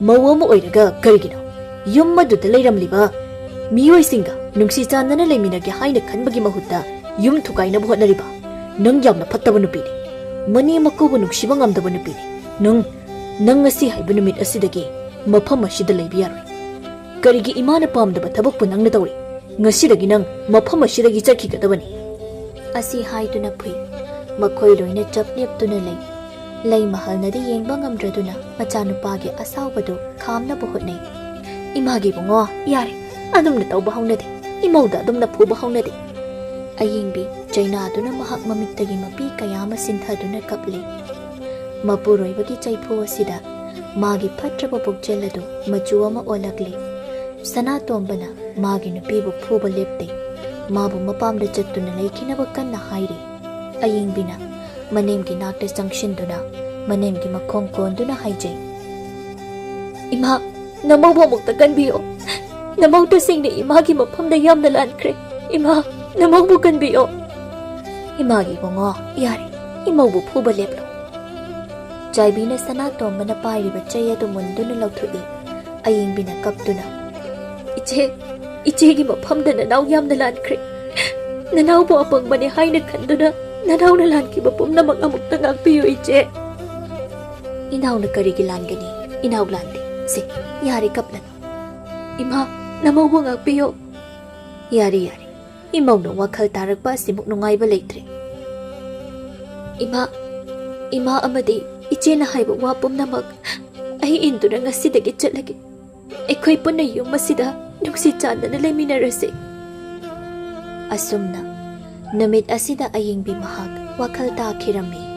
ꯃꯧ ꯑꯃ ꯑꯣꯏꯔꯒ ꯀꯔꯤꯒꯤꯅꯣ ꯌꯨꯝ ꯑꯗꯨꯗ ꯂꯩꯔꯝꯂꯤꯕ ꯃꯤꯑꯣꯏꯁꯤꯡꯒ ꯅꯨꯡꯁꯤ ꯆꯥꯟꯅꯅ ꯂꯩꯃꯤꯟꯅꯒꯦ ꯍꯥꯏꯅ ꯈꯟꯕꯒꯤ ꯃꯍꯨꯠꯇ ꯌꯨꯝ ꯊꯨꯒꯥꯏꯅꯕ ꯍꯣꯠꯅꯔꯤꯕ? ꯅꯪ ꯌꯥꯝꯅ ꯐꯠꯇꯕ ꯅꯨꯄꯤꯅꯤ꯫ ꯃꯅꯦꯝ ꯃꯀꯨꯕꯨ ꯅꯨꯡꯁꯤꯕ ꯉꯝꯗꯕ ꯅꯨꯄꯤꯅꯤ꯫ ꯅꯪ, ꯅꯪ ꯉꯁꯤ ꯍꯥꯏꯕ ꯅꯨꯃꯤꯠ ꯑꯁꯤꯗꯒꯤ ꯃꯐꯝ ꯑꯁꯤꯗ ꯂꯩꯕ ꯌꯥꯔꯣꯏ꯫ ꯀꯔꯤꯒꯤ ꯏꯃꯥꯅ ꯄꯥꯝꯗꯕ ꯊꯕꯛꯄꯨ ꯅꯪꯅ ꯇꯧꯔꯤ? ꯉꯁꯤꯗꯒꯤ ꯅꯪ ꯃꯐꯝ ꯑꯁꯤꯗꯒꯤ ꯆꯠꯈꯤꯒꯗꯕꯅꯤ꯫ ꯑꯁꯤ ꯍꯥꯏꯗꯨꯅ ꯐꯨꯏ꯫ ꯃꯈꯣꯏ ꯂꯣꯏꯅ ꯆꯞ ꯂꯦꯞꯇꯨꯅ ꯂꯩ꯫ ꯂꯩꯃꯍꯜꯅꯗꯤ ꯌꯦꯡꯕ ꯉꯝꯗ꯭ꯔꯗꯨꯅ ꯃꯆꯥꯅꯨꯄꯥꯒꯤ ꯑꯁꯥꯎꯕꯗꯨ ꯈꯥꯝꯅꯕ ꯍꯣꯠꯅꯩ꯫ ꯏꯃꯥꯒꯤ ꯏꯕꯨꯡꯉꯣ, ꯌꯥꯔꯦ, ꯑꯗꯨꯝꯅ ꯇꯧꯕ ꯍꯧꯅꯗꯦ꯫ ꯏꯃꯧꯗ ꯑꯗꯨꯝꯅ ꯐꯨꯕ ꯍꯧꯅꯗꯦ꯫ ꯑꯌꯤꯡꯕꯤ ꯆꯩꯅꯥꯗꯨꯅ ꯃꯍꯥꯛ ꯃꯃꯤꯠꯇꯒꯤ ꯃꯄꯤ ꯀꯌꯥ ꯑꯃ ꯁꯤꯟꯊꯗꯨꯅ ꯀꯞꯂꯤ꯫ ꯃꯄꯨꯔꯣꯏꯕꯒꯤ ꯆꯩꯐꯨ ꯑꯁꯤꯗ ꯃꯥꯒꯤ ꯐꯠꯇ꯭ꯔꯕ ꯄꯨꯛꯆꯦꯜ ꯑꯗꯨ ꯃꯆꯨ ꯑꯃ ꯑꯣꯜꯂꯛꯂꯤ꯫ ꯁꯅꯥꯇꯣꯝꯕꯅ ꯃꯥꯒꯤ ꯅꯨꯄꯤꯕꯨ ꯐꯨꯕ ꯂꯦꯞꯇꯦ꯫ ꯃꯥꯕꯨ ꯃꯄꯥꯝꯗ ꯆꯠꯇꯨꯅ ꯂꯩꯈꯤꯅꯕ ꯀꯟꯅ ꯍꯥꯏꯔꯤ꯫ ꯑꯌꯤꯡꯕꯤꯅ ꯃꯅꯦꯝꯒꯤ ꯅꯥꯛꯇ ꯆꯪꯁꯤꯟꯗꯨꯅ ꯃꯅꯦꯝꯒꯤ ꯃꯈꯣꯡ ꯀꯣꯟꯗꯨꯅ ꯍꯥꯏꯖꯩ, "ꯏꯃꯥ, ꯅꯃꯧꯕꯨ ꯑꯃꯨꯛꯇ ꯀꯟꯕꯤꯌꯣ꯫ ꯅꯃꯧ ꯇꯁꯦꯡꯅ ꯏꯃꯥꯒꯤ ꯃꯐꯝꯗ ꯌꯥꯝꯅ ꯂꯥꯟꯈ꯭ꯔꯦ꯫ ꯏꯃꯥ, ꯅꯃꯧꯕꯨ ꯀꯟꯕꯤꯌꯣ꯫" "ꯏꯃꯥꯒꯤ ꯏꯕꯨꯡꯉꯣ, ꯌꯥꯔꯦ, ꯏꯃꯧꯕꯨ ꯐꯨꯕ ꯂꯦꯞꯂꯣ꯫" ꯆꯥꯏꯕꯤꯅ ꯁꯅꯥꯇꯣꯝꯕꯅ ꯄꯥꯏꯔꯤꯕ ꯆꯩ ꯑꯗꯨ ꯃꯨꯟꯗꯨꯅ ꯂꯧꯊꯣꯛꯏ꯫ ꯑꯌꯤꯡꯕꯤꯅ ꯀꯞꯇꯨꯅ, "ꯏꯆꯦ, ꯏꯆꯦꯒꯤ ꯃꯐꯝꯗ ꯅꯅꯥꯎ ꯌꯥꯝꯅ ꯂꯥꯟꯈ꯭ꯔꯦ꯫ ꯅꯅꯥꯎꯕꯨ ꯑꯄꯪꯕꯅꯦ ꯍꯥꯏꯅ ꯈꯟꯗꯨꯅ ꯅꯅꯥꯎꯅ ꯂꯥꯟꯈꯤꯕ ꯄꯨꯝꯅꯃꯛ ꯑꯃꯨꯛꯇ ꯉꯥꯛꯄꯤꯌꯨ, ꯏꯆꯦ꯫" "ꯏꯅꯥꯎꯅ ꯀꯔꯤꯒꯤ ꯂꯥꯟꯒꯅꯤ? ꯏꯅꯥꯎ ꯂꯥꯟꯗꯦ꯫ ꯁꯦ, ꯌꯥꯔꯦ, ꯀꯞꯂꯅꯨ꯫ ꯏꯃꯥ, ꯅꯃꯧꯕꯨ ꯉꯥꯛꯄꯤꯌꯨ꯫" "ꯌꯥꯔꯦ, ꯌꯥꯔꯦ꯫ ꯏꯃꯧꯅ ꯋꯥꯈꯜ ꯇꯥꯔꯛꯄ ꯑꯁꯤꯃꯨꯛ ꯅꯨꯡꯉꯥꯏꯕ ꯂꯩꯇ꯭ꯔꯦ꯫ ꯏꯃꯥ, ꯏꯃꯥ ꯑꯃꯗꯤ ꯏꯆꯦꯅ ꯍꯥꯏꯕ ꯋꯥ ꯄꯨꯝꯅꯃꯛ ꯑꯩ ꯏꯟꯗꯨꯅ ꯉꯁꯤꯗꯒꯤ ꯆꯠꯂꯒꯦ꯫ ꯑꯩꯈꯣꯏ ꯄꯨꯟꯅ ꯌꯨꯝ ꯑꯁꯤꯗ ꯅꯨꯡꯁꯤ ꯆꯥꯟꯅꯅ ꯂꯩꯃꯤꯟꯅꯔꯁꯦ꯫" ꯑꯁꯨꯝꯅ ꯅꯨꯃꯤꯠ ꯑꯁꯤꯗ ꯑꯌꯤꯡꯕꯤ ꯃꯍꯥꯛ ꯋꯥꯈꯜ ꯇꯥꯈꯤꯔꯝꯃꯤ꯫